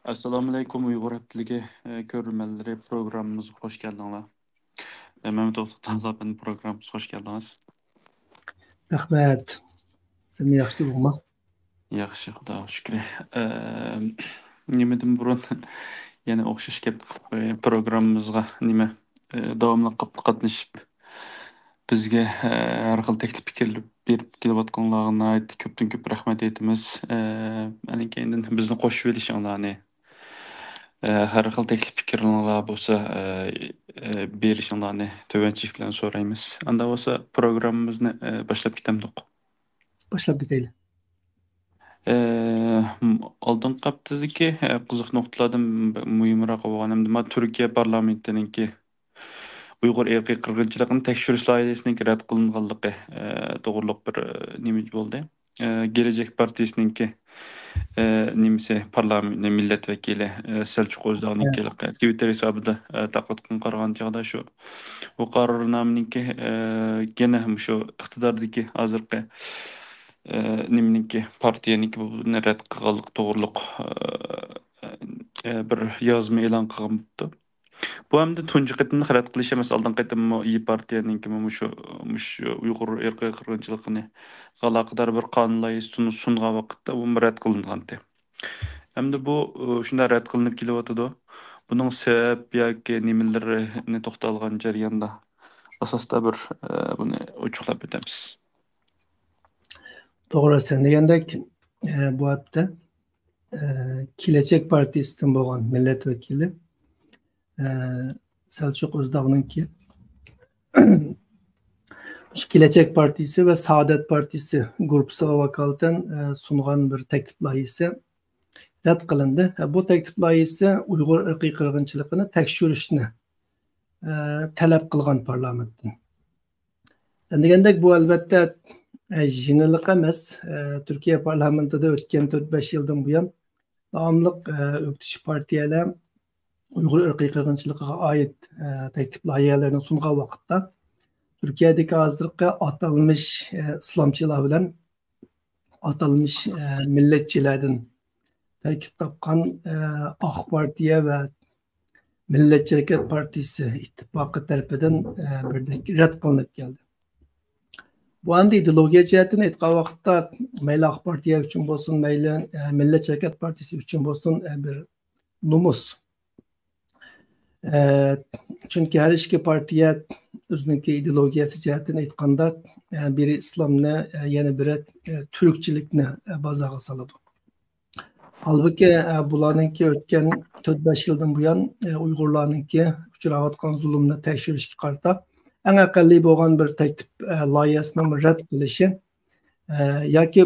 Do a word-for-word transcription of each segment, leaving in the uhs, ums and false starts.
ئەسسالامۇئەلەيكۇم، ئۇيغۇر ھەپتىلىكى، ئە، كۆرۈرمەنلىرى، پروگراممىمىزغا خوش كەلدىڭلار. ئە، مەمەت توختى تازا ئەپەندى، پروگراممىمىزغا خوش كەلدىڭىز. رەھمەت. سەن ياخشى تۇردۇڭما؟ ياخشى، خۇداغا شۈكرى. ئە، نېمىدىن بۇرۇن، يەنە ئوخشاش گەپ، ئە، پروگراممىمىزغا نېمە، ئە، داۋاملىق قاتنىشىپ، بىزگە، ئە، ھەر خىل تەكلىپ پىكىر بېرىپ كېلىۋاتقانلارغا ناھايىتى كۆپتىن كۆپ رەھمەت ئېيتىمىز. ئە، ئاندىن كېيىن بىزنى قوشۇۋېلىشىڭلارنى، ئە، ھەر خىل تەكلىپ پىكىرلىرىڭلار بولسا، ئە، ئە، بېرىشىڭلارنى تۆۋەنچىلىك بىلەن سورايمىز. ئاندا بولسا پروگراممىمىزنى، ئە، باشلاپ كېتەمدۇق؟ باشلاپ كېتەيلى. ئە، ئالدىنقى ھەپتىدىكى، ئە، قىزىق نۇقتىلاردىن مۇھىمراق بولغان، ئەمدى ما تۈركىيە پارلامېنتىنىڭكى ئۇيغۇر ئىرقىي قىرغىنچىلىقىنى تەكشۈرۈش لايىھەسىنىڭكى رەت قىلىنغانلىقى، ئە، توغرۇلۇق بىر، ئە، نېمە بولدى. ئە، گېلەچەك پارتىيىسىنىڭكى، ئە، نېمىسى، پارلامېنت مىللەت ۋەكىلى، ئە، سەلچۇق ئوزداغنىڭكى ھېلىقى تىۋىتتېر ھېسابىدا، ئە، تارقاتقىنى قارىغان چاغدا شۇ، ئۇ قارارنامىنىڭكى، ئە، يەنە مۇشۇ ئىقتىداردىكى ھازىرقى، ئە، نېمىنىڭكى، پارتىيەنىڭكى بۇنى رەت قىلغانلىقى توغرۇلۇق، ئە، ئە، بىر يازما ئېلان قىلغان بوپتۇ. بۇ ئەمدى تۇنجى قېتىملىق رەت قىلىش ئەمەس، ئالدىنقى قېتىممۇ ئىيى پارتىيەنىڭكىمۇ مۇشۇ، مۇشۇ ئۇيغۇر ئىرقىي قىرغىنچىلىقىنى ئالاقىدار بىر قانۇن لايىھىسى سۇن-، سۇنغان ۋاقىتتا بۇمۇ رەت قىلىنغانتى. ئەمدى بۇ، ئۇ، شۇنداق رەت قىلىنىپ كېلىۋاتىدۇ. بۇنىڭ سەۋەب ياكى نېمىلىرىنى توختالغان جەرياندا ئاساستا بىر، ئە، بۇنى ئوچۇقلاپ ئۆتەمىز. توغرا، سەن دېگەندەك، ئە، بۇ ھەپتە، ئە، كېلەچەك پارتىيىسىدىن بولغان مىللەت ۋەكىلى، ئە، سەلچۇق ئۆزداغنىڭكى شۇ كېلەچەك پارتىيىسى ۋە سائادەت پارتىيىسى گۇرۇپپىسىغا ۋاكالىتەن، ئە، سۇنغان بىر تەكلىپ لايىھىسى رەت قىلىندى. ئە، بۇ تەكلىپ لايىھىسى ئۇيغۇر ئىرقىي قىرغىنچىلىقىنى تەكشۈرۈشنى، ئە، تەلەپ قىلغان پارلامېنتتىن. سەن دېگەندەك، بۇ ئەلۋەتتە، ئە، يېڭىلىق ئەمەس. ئە، تۈركىيە پارلامېنتىدا ئۆتكەن تۆت-بەش يىلدىن بۇيان داۋاملىق، ئە، ئۆكتىچى پارتىيەلەر ئۇيغۇر ئىرقىي قىرغىنچىلىقىغا ئائىت، ئە، تەكلىپ لايىھەلەرنى سۇنغان ۋاقىتتا، تۈركىيەدىكى ھازىرقى ئاتالمىش، ئە، ئىسلامچىلار بىلەن ئاتالمىش، ئە، مىللەتچىلەردىن تەركىب تاپقان، ئە، ئاق پارتىيە ۋە مىللەتچى ھەرىكەت پارتىيىسى ئىتتىپاقى تەرىپىدىن، ئە، بىردەك رەت قىلىنىپ كەلدى. بۇ ئەمدى ئىدېئولوگىيە جەھەتتىن ئېيتقان ۋاقىتتا، مەيلى ئاق پارتىيە ئۈچۈن بولسۇن، مەيلى، ئە، مىللەتچى ھەرىكەت پارتىيىسى ئۈچۈن بولسۇن، ئە، بىر نومۇس. ئە، چۈنكى ھەر ئىككى پارتىيە ئۆزىنىڭكى ئىدېئولوگىيەسى جەھەتتىن ئېيتقاندا، ئە، بىرى ئىسلامنى، ئە، يەنە بىرى، ئە، تۈركچىلىكنى، ئە، بازارغا سالىدۇ. ھالبۇكى، ئە، بۇلارنىڭكى ئۆتكەن تۆت-بەش يىلدىن بۇيان، ئە، ئۇيغۇرلارنىڭكى ئۇچراۋاتقان زۇلۇمنى تەكشۈرۈشكە قارىتا ئەڭ ئەقەللىي بولغان بىر تەكلىپ، ئە، لايىھەسىنىڭ رەت قىلىشى، ئە، ياكى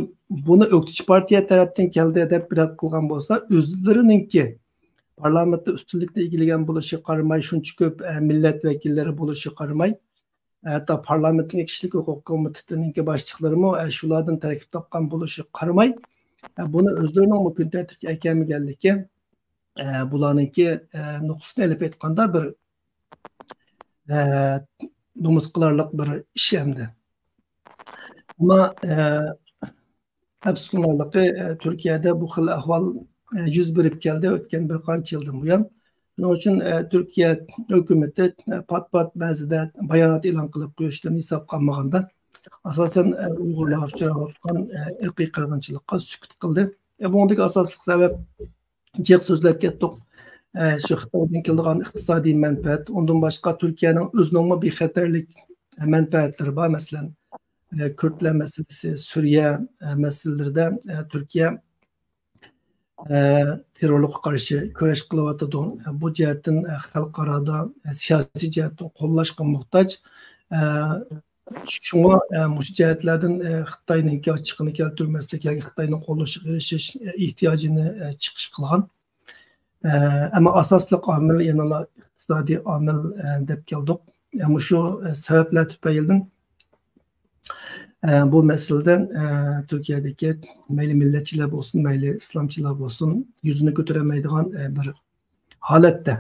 بۇنى ئۆكتىچى پارتىيە تەرەپتىن كەلدى دەپ رەت قىلغان بولسا، ئۆزلىرىنىڭكى پارلامېنتتا ئۈستۈنلۈكنى ئىگىلىگەن بولۇشىغا قارىماي، شۇنچە كۆپ، ئە، مىللەت ۋەكىللىرى بولۇشىغا قارىماي، ھەتتا پارلامېنتنىڭ كىشىلىك ھوقۇق كومىتېتىنىڭكى باشلىقلىرىمۇ، ئە، شۇلاردىن تەركىب تاپقان بولۇشىغا قارىماي، ئە، بۇنى ئۆزلىرىنىڭمۇ كۈن تەرتىپكە ئەكەلمىگەنلىكى، ئە، بۇلارنىڭكى، ئە، نۇقتىسىنى ئېلىپ ئېيتقاندا بىر، ئە، نومۇس قىلارلىق بىر ئىش ئەمدى. ئەمما، ئە، ئەپسۇسلىنارلىقى، ئە، تۈركىيەدە بۇ خىل ئەھۋال، ئە، يۈز بېرىپ كەلدى ئۆتكەن بىر قانچە يىلدىن بۇيان. شۇنىڭ ئۈچۈن، ئە، تۈركىيە ھۆكۈمىتى، ئە، پات-پات بەزىدە بايانات ئېلان قىلىپ قويۇشتىن ھېساب قالمىغاندا، ئاساسەن، ئە، ئۇيغۇرلارغا ئۇچراۋاتقان، ئە، ئىرقىي قىرغىنچىلىققا سۈكۈت قىلدى. ئە، بۇنىڭدىكى ئاساسلىق سەۋەب جىق سۆزلەپ كەتتۇق. ئە، شۇ خىتايدىن كېلىدىغان ئىقتىسادىي مەنپەئەت، ئۇندىن باشقا تۈركىيەنىڭ ئۆزىنىڭمۇ بىخەتەرلىك مەنپەئەتلىرى بار. مەسىلەن، ئە، كۈردلەر مەسىلىسى، سۈرىيە، ئە، مەسىلىلىرىدە، ئە، تۈركىيە، ئە، تېررورلۇققا قارشى كۈرەش قىلىۋاتىدۇ. ئە، بۇ جەھەتتىن، ئە، خەلقئارادا، ئە، سىياسىي جەھەتتىن قوللاشقا موھتاج. ئە، شۇڭا، ئە، مۇشۇ جەھەتلەردىن، ئە، خىتاينىڭكى ئاچچىقىنى كەلتۈرمەسلىك ياكى خىتاينىڭ قوللىشىغا ئېرىشىش، ئە، ئېھتىياجىنى، ئە، چىقىش قىلغان. ئە، ئەمما ئاساسلىق ئامىل يەنىلا ئىقتىسادىي ئامىل، ئە، دەپ كەلدۇق. ئە، مۇشۇ، ئە، سەۋەبلەر تۈپەيلىدىن، ئە، بۇ مەسىلىدە، ئە، تۈركىيەدىكى مەيلى مىللەتچىلەر بولسۇن، مەيلى ئىسلامچىلار بولسۇن، يۈزىنى كۆتۈرەلمەيدىغان، ئە، بىر ھالەتتە.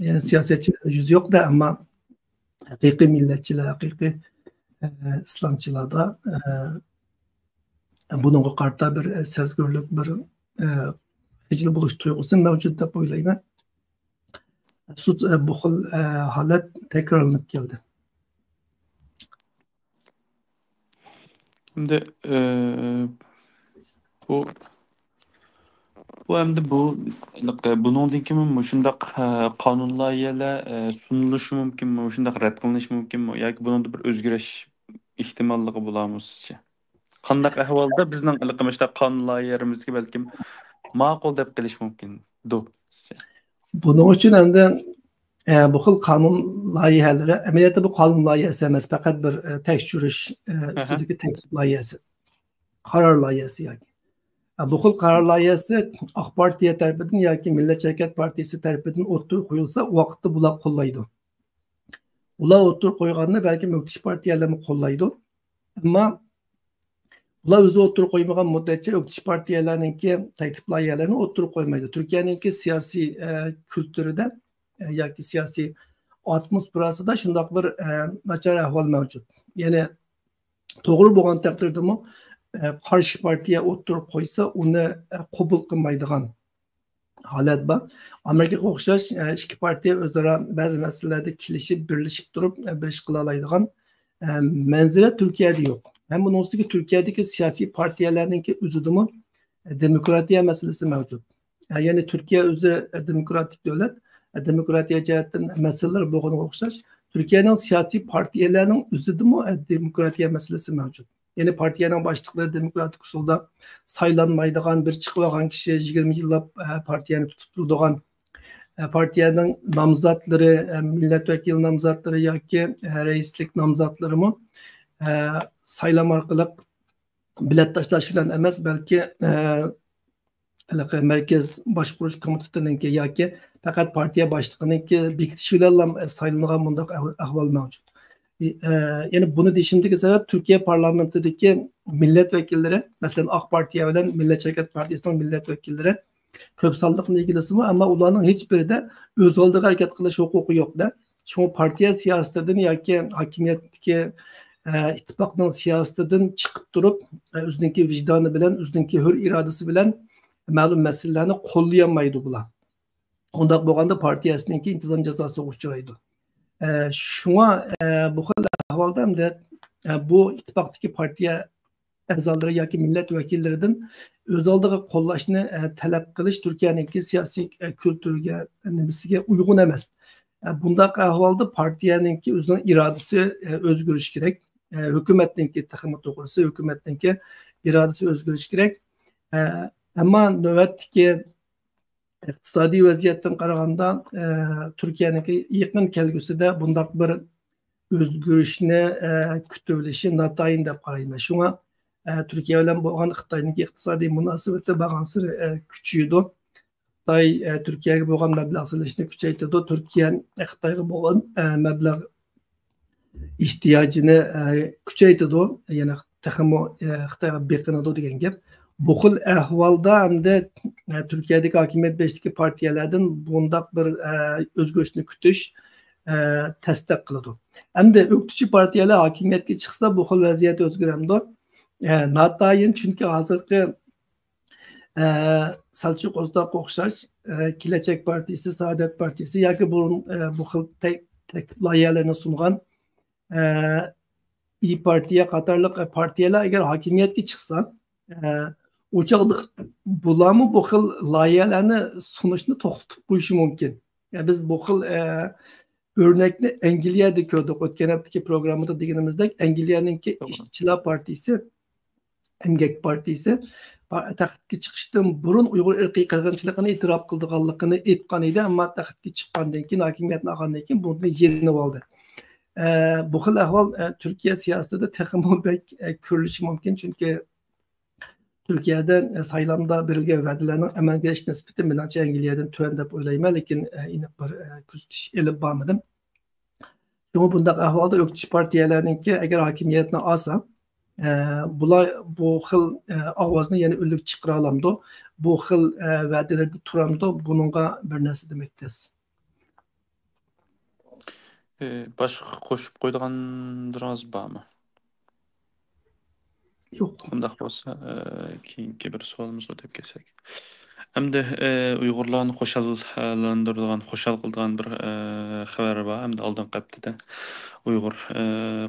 يەنى سىياسەتچىلەر يۈزى يوقتا، ئەمما ھەقىقىي مىللەتچىلەر، ھەقىقىي، ئە، ئىسلامچىلاردا، ئە، بۇنىڭغا قارىتا بىر سەزگۈرلۈك، بىر، ئە، خىجىل بولۇش تۇيغۇسى مەۋجۇت دەپ ئويلايمەن. ئەپسۇس، ئە، بۇ خىل، ئە، ھالەت تەكرارلىنىپ كەلدى. ئەمدى، ئە، بۇ، بۇ ئەمدى بۇ، بۇنىڭدىن كېيىن مۇشۇنداق، ئە، قانۇن لايىھەلەر، ئە، سۇنۇلۇشى مۇمكىنمۇ؟ مۇشۇنداق رەت قىلىنىشى مۇمكىنمۇ؟ ياكى بۇنىڭدا بىر ئۆزگىرىش ئېھتىماللىقى بولامۇ سىزچە؟ قانداق ئەھۋالدا بىزنىڭ ھېلىقى مۇشۇنداق قانۇن لايىھەلىرىمىزگە بەلكىم ماقۇل دەپ قېلىش مۇمكىندۇ سىزچە؟ بۇنىڭ ئۈچۈن ئەمدى، ئە، بۇ خىل قانۇن لايىھەلىرى، ئەمەلىيەتتە بۇ قانۇن لايىھەسى ئەمەس، پەقەت بىر، ئە، تەكشۈرۈش، ئە، ئەھە. ئۈستىدىكى تەكلىپ لايىھەسى، قارار لايىھەسى ياكى. ئە، بۇ خىل قارار لايىھەسى ئاق پارتىيە تەرىپىدىن ياكى مىللەتچى ھەرىكەت پارتىيىسى تەرىپىدىن ئوتتۇرىغا قويۇلسا، ۋاقىتتا بۇلار قوللايدۇ. ئۇلار ئوتتۇرىغا قويغاننى بەلكىم ئۆكتىچى پارتىيەلەرمۇ قوللايدۇ. ئەمما ئۇلار ئۆزى ئوتتۇرىغا قويمىغان مۇددەتچە ئۆكتىچى پارتىيەلەرنىڭكى تەكلىپ لايىھەلىرىنى ئوتتۇرىغا قويمايدۇ. تۈركىيەنىڭكى سىياسىي، ئە، كۈلتۈرىدە، ئە، ياكى سىياسىي ئاتموسفېراسىدا شۇنداق بىر، ئە، ناچار ئەھۋال مەۋجۇت. يەنى توغرا بولغان تەقدىردىمۇ، ئە، قارشى پارتىيە ئوتتۇرىغا قويسا، ئۇنى، ئە، قوبۇل قىلمايدىغان ھالەت بار. ئامېرىكىغا ئوخشاش، ئە، ئىككى پارتىيە ئۆزئارا بەزى مەسىلىلەردە كېلىشىپ، بىرلىشىپ تۇرۇپ، ئە، بىر ئىش قىلالايدىغان، ئە، مەنزىرە تۈركىيەدە يوق. ھەم بۇنىڭ ئۈستىگە تۈركىيەدىكى سىياسىي پارتىيەلەرنىڭكى ئۆزىدىمۇ، ئە، دېموكراتىيە مەسىلىسى مەۋجۇت. ئە، يەنى تۈركىيە ئۆزى، ئە، دېموكراتىك دۆلەت، ئە، دېموكراتىيە جەھەتتىن مەسىلىلەر بولغىنىغا ئوخشاش، تۈركىيەنىڭ سىياسىي پارتىيەلەرنىڭ ئۆزىدىمۇ، ئە، دېموكراتىيە مەسىلىسى مەۋجۇت. يەنى پارتىيەنىڭ باشلىقلىرى دېموكراتىك ئۇسۇلدا سايلانمايدىغان، بىر چىقىۋالغان كىشى يىگىرمە يىللاپ، ئە، پارتىيەنى تۇتۇپ تۇرىدىغان، ئە، پارتىيەنىڭ نامزاتلىرى، ئە، مىللەت ۋەكىلى نامزاتلىرى ياكى، ئە، رەئىسلىك نامزاتلىرىمۇ، ئە، سايلام ئارقىلىق بېلەت تاشلاش بىلەن ئەمەس، بەلكى، ئە، ھېلىقى مەركەز باشقۇرۇش كومىتېتىنىڭكى ياكى پەقەت پارتىيە باشلىقىنىڭكى بېكىتىشى بىلەنلا سايلىنىدىغان بۇنداق ئەھۋال مەۋجۇت. ئە، يەنى بۇنى دېيىشىمدىكى سەۋەب، تۈركىيە پارلامېنتىدىكى مىللەت ۋەكىللىرى، مەسىلەن، ئاق پارتىيە بىلەن مىللەتچى ھەرىكەت پارتىيىسىنىڭ مىللەت ۋەكىللىرى كۆپ سانلىقنى ئىگىلىسىمۇ، ئەمما ئۇلارنىڭ ھېچ بىرىدە ئۆز ئالدىغا ھەرىكەت قىلىش ھوقۇقى يوق-دە. شۇڭا پارتىيە سىياسىتىدىن ياكى ھاكىمىيەتتىكى، ئە، ئىتتىپاقنىڭ سىياسىتىدىن چىقىپ تۇرۇپ، ئە، ئۆزىنىڭكى ۋىجدانى بىلەن، ئۆزىنىڭكى ھۆر ئىرادىسى بىلەن مەلۇم مەسىلىلەرنى قوللىيالمايدۇ بۇلار. ئۇنداق بولغاندا پارتىيەسىنىڭكى ئىنتىزام جازاسىغا ئۇچرايدۇ. ئە، شۇڭا، ئە، بۇ خىل ئەھۋالدا ئەمدى، ئە، بۇ ئىتتىپاقتىكى پارتىيە ئەزالىرى ياكى مىللەت ۋەكىللىرىدىن ئۆز ئالدىغا قوللاشنى، ئە، تەلەپ قىلىش تۈركىيەنىڭكى سىياسىي، ئە، كۈلتۈرىگە، نېمىسىگە ئۇيغۇن ئەمەس. ئە، بۇنداق ئەھۋالدا پارتىيەنىڭكى ئۆزىنىڭ ئىرادىسى، ئە، ئۆزگىرىشى كېرەك. ئە، ھۆكۈمەتنىڭكى، تېخىمۇ توغرىسى، ھۆكۈمەتنىڭكى ئىرادىسى ئۆزگىرىشى كېرەك. ئە، ئەمما نۆۋەتتىكى ئىقتىسادىي ۋەزىيەتتىن قارىغاندا، ئە، تۈركىيەنىڭكى يېقىن كەلگۈسىدە بۇنداق بىر ئۆزگىرىشنى، ئە، كۈتۈۋېلىشى ناتايىن دەپ قارايمەن. شۇڭا، ئە، تۈركىيە بىلەن بولغان خىتاينىڭكى ئىقتىسادىي مۇناسىۋىتى بارغانسېرى، ئە، كۈچىيىدۇ. خىتاي، ئە، تۈركىيەگە بولغان مەبلەغ سېلىشنى كۈچەيتىدۇ. تۈركىيە خىتايغا بولغان، ئە، مەبلەغ ئېھتىياجىنى، ئە، كۈچەيتىدۇ. يەنى تېخىمۇ، ئە، خىتايغا بېقىنىدۇ دېگەن گەپ. بۇ خىل ئەھۋالدا ئەمدى، ئە، تۈركىيەدىكى ھاكىمىيەت بېشىدىكى پارتىيەلەردىن بۇنداق بىر، ئە، ئۆزگىرىشنى كۈتۈش، ئە، تەستەق قىلىدۇ. ئەمدى ئۆكتىچى پارتىيەلەر ھاكىمىيەتكە چىقسا، بۇ خىل ۋەزىيەت ئۆزگىرەمدۇ؟ ئە، ناتايىن، چۈنكى ھازىرقى، ئە، سەلچۇق ئوزداققا ئوخشاش، ئە، كېلەچەك پارتىيىسى، سائادەت پارتىيىسى ياكى بۇرۇن، ئە، بۇ خىل تەك-، تەكلىپ لايىھەلىرىنى سۇنغان، ئە، ئىيي پارتىيە قاتارلىق، ئە، پارتىيەلەر ئەگەر ھاكىمىيەتكە چىقسا، ئە، ئۇ چاغدا بۇلارمۇ بۇ خىل لايىھەلەرنى سۇنۇشنى توختىتىپ قويۇشى مۇمكىن. يا، بىز بۇ خىل، ئە، ئۆرنەكنى ئەنگلىيەدە كۆردۇق. ئۆتكەن ھەپتىكى پروگراممىدا دېگىنىمىزدەك، ئەنگلىيەنىڭكى توغرا. ئىشچىلار پارتىيىسى، ئەمگەك پارتىيىسى پا-، تەختكە چىقىشتىن بۇرۇن ئۇيغۇر ئىرقىي قىرغىنچىلىقىنى ئېتىراپ قىلىدىغانلىقىنى ئېيتقان ئىدى، ئەمما تەختكە چىققاندىن كېيىن، ھاكىمىيەتنى ئالغاندىن كېيىن بۇنى يېنىۋالدى. ئە، بۇ خىل ئەھۋال، ئە، تۈركىيە سىياسىتىدە تېخىمۇ بەك، ئە، كۆرۈلۈشى مۇمكىن، چۈنكى تۈركىيەدە، ئە، سايلامدا بېرىلگەن ۋەدىلەرنىڭ ئەمەلگە ئېشىش نىسبىتى مېنىڭچە ئەنگلىيەدىن تۆۋەن دەپ ئويلايمەن، لېكىن، ئە، ئېنىق بىر، ئە، كۆزىتىش ئېلىپ بارمىدىم. شۇڭا بۇنداق ئەھۋالدا ئۆكتىچى پارتىيەلەرنىڭكى ئەگەر ھاكىمىيەتنى ئالسا، ئە، بۇلار بۇ خىل، ئە، ئاۋازنى يەنە ئۈنلۈك چىقىرالامدۇ؟ بۇ خىل، ئە، ۋەدىلەردە تۇرامدۇ؟ بۇنىڭغا بىر نەرسە دېمەك تەس. ئى، باشقا قوشۇپ قويىدىغانلىرىڭىز بارمۇ؟ يوق. ئۇنداق بولسا، ئى، كېيىنكى بىر سوئالىمىزغا ئۆتۈپ كەتسەك. ئەمدى، ئە، ئۇيغۇرلارنى خۇشاللاندۇرىدىغان، خۇشال قىلىدىغان بىر، ئە، خەۋەر بار. ئەمدى ئالدىنقى ھەپتىدە ئۇيغۇر، ئە،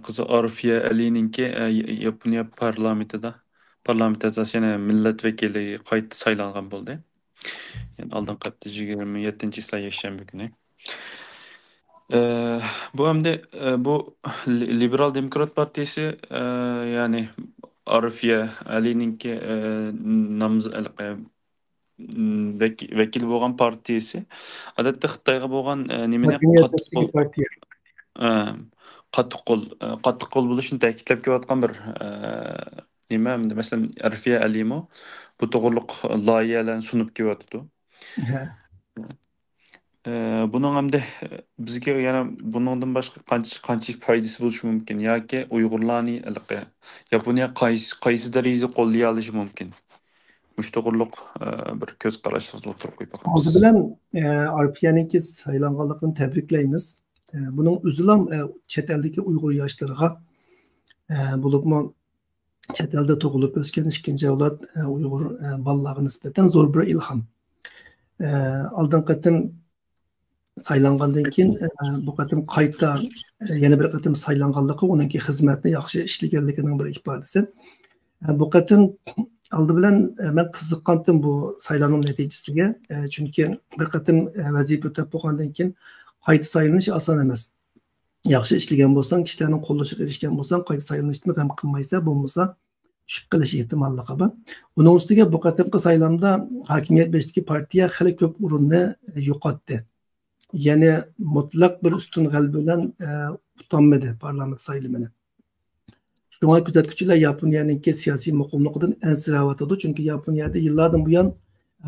قىزى ئارفىيە ئەلىنىڭكى، ئە، ياپونىيە پارلامېنتىدا، پارلامېنت ئەزاسى، يەنى مىللەت ۋەكىلى قايتا سايلانغان بولدى. يەنى ئالدىنقى ھەپتە يىگىرمە يەتتىنچى چىسلا يەكشەنبە كۈنى. ئە، بۇ ئەمدى، ئە، بۇ لى-، لىبېرال دېموكرات پارتىيىسى، ئە، يەنى ئارفىيە ئەلىنىڭكى، ئە، نامز-، ھېلىقى، م، ۋەك-، ۋەكىل بولغان پارتىيىسى، ئادەتتە خىتايغا بولغان، ئە، نېمىنى قاتتىق قول، ئە، قاتتىق قول، ئە، قاتتىق قول بولۇشنى تەكىتلەپ كېلىۋاتقان بىر، ئە، نېمە، ئەمدى مەسىلەن، ئارفىيە ئەلىمۇ بۇ توغرۇلۇق لايىھەلەرنى سۇنۇپ كېلىۋاتىدۇ. ھە. ئە، بۇنىڭ ئەمدى بىزگە يەنە بۇنىڭدىن باشقا قانچە، قانچىلىك پايدىسى بولۇشى مۇمكىن ياكى ئۇيغۇرلارنى ھېلىقى ياپونىيە قايسى، قايسى دەرىجىدە قوللىيالىشى مۇمكىن؟ مۇشۇ توغرۇلۇق، ئە، بىر كۆز قاراشىڭىزنى ئوتتۇرىغا قويۇپ باقىمىز. ئالدى بىلەن، ئە، ئارپىيەنىڭكى سايلانغانلىقىنى تەبرىكلەيمىز. ئە، بۇنىڭ ئۆزىلا، ئە، چەت ئەلدىكى ئۇيغۇر ياشلىرىغا، ئە، بولۇپمۇ چەت ئەلدە تۇغۇلۇپ ئۆسكەن ئىككىنچى ئەۋلاد، ئە، ئۇيغۇر، ئە، بالىلارغا نىسبەتەن زور بىر ئىلھام. ئە، ئالدىنقى قېتىم سايلانغاندىن كېيىن، ئە، بۇ قېتىم قايتا، ئە، يەنە بىر قېتىم سايلانغانلىقى ئۇنىڭكى خىزمەتنى ياخشى ئىشلىگەنلىكىنىڭ بىر ئىپادىسى. ئە، بۇ قېتىم ئالدى بىلەن، ئە، مەن قىزىققانتىم بۇ سايلامنىڭ نەتىجىسىگە. ئە، چۈنكى بىر قېتىم، ئە، ۋەزىپە ئۆتەپ بولغاندىن كېيىن قايتا سايلىنىش ئاسان ئەمەس. ياخشى ئىشلىگەن بولساڭ، كىشىلەرنىڭ قوللىشىغا ئېرىشكەن بولساڭ، قايتا سايلىنىشتىن غەم قىلمايسەن، بولمىسا چۈشۈپ قېلىش ئېھتىماللىقى بار. ئۇنىڭ ئۈستىگە بۇ قېتىمقى سايلامدا ھاكىمىيەت بېشىدىكى پارتىيە خېلى كۆپ ئورۇننى يوقاتتى. يەنى مۇتلەق بىر ئۈستۈن غەلىبە بىلەن، ئە، ئۇتالمىدى پارلامېنت سايلىمىنى. شۇڭا كۆزەتكۈچىلەر ياپونىيەنىڭكى سىياسىي مۇقىملىقىدىن ئەنسىرەۋاتىدۇ، چۈنكى ياپونىيەدە يىللاردىن بۇيان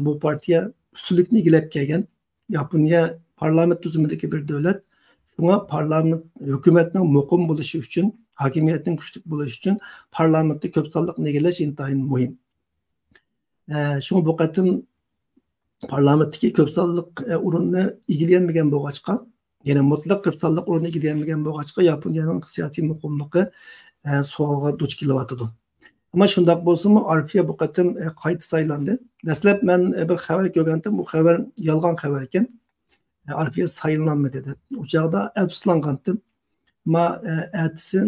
بۇ پارتىيە ئۈستۈنلۈكنى ئىگىلەپ كەلگەن. ياپونىيە پارلامېنت تۈزۈمىدىكى بىر دۆلەت. شۇڭا پارلامېنت، ھۆكۈمەتنىڭ مۇقىم بولۇشى ئۈچۈن، ھاكىمىيەتنىڭ كۈچلۈك بولۇشى ئۈچۈن پارلامېنتتا كۆپ سانلىقنى ئىگىلەش ئىنتايىن مۇھىم. ئە، شۇڭا بۇ قېتىم پارلامېنتتىكى كۆپ سانلىق، ئە، ئورۇننى ئىگىلىيەلمىگەن بولغاچقا، يەنى مۇتلەق كۆپ سانلىق ئورۇننى ئىگىلىيەلمىگەن بولغاچقا، ياپونىيەنىڭ سىياسىي مۇقىملىقى، ئە، سوئالغا دۇچ كېلىۋاتىدۇ. ئەمما شۇنداق بولسىمۇ، ئارپىيە بۇ قېتىم، ئە، قايتا سايلاندى. دەسلەپ مەن، ئە، بىر خەۋەر كۆرگەنتىم، بۇ خەۋەر يالغان خەۋەر ئىكەن. ئە، ئارپىيە سايلىنالمىدى دەپ. ئۇ چاغدا ئەپسۇسلانغانتىم. ئەمما، ئە، ئەتىسى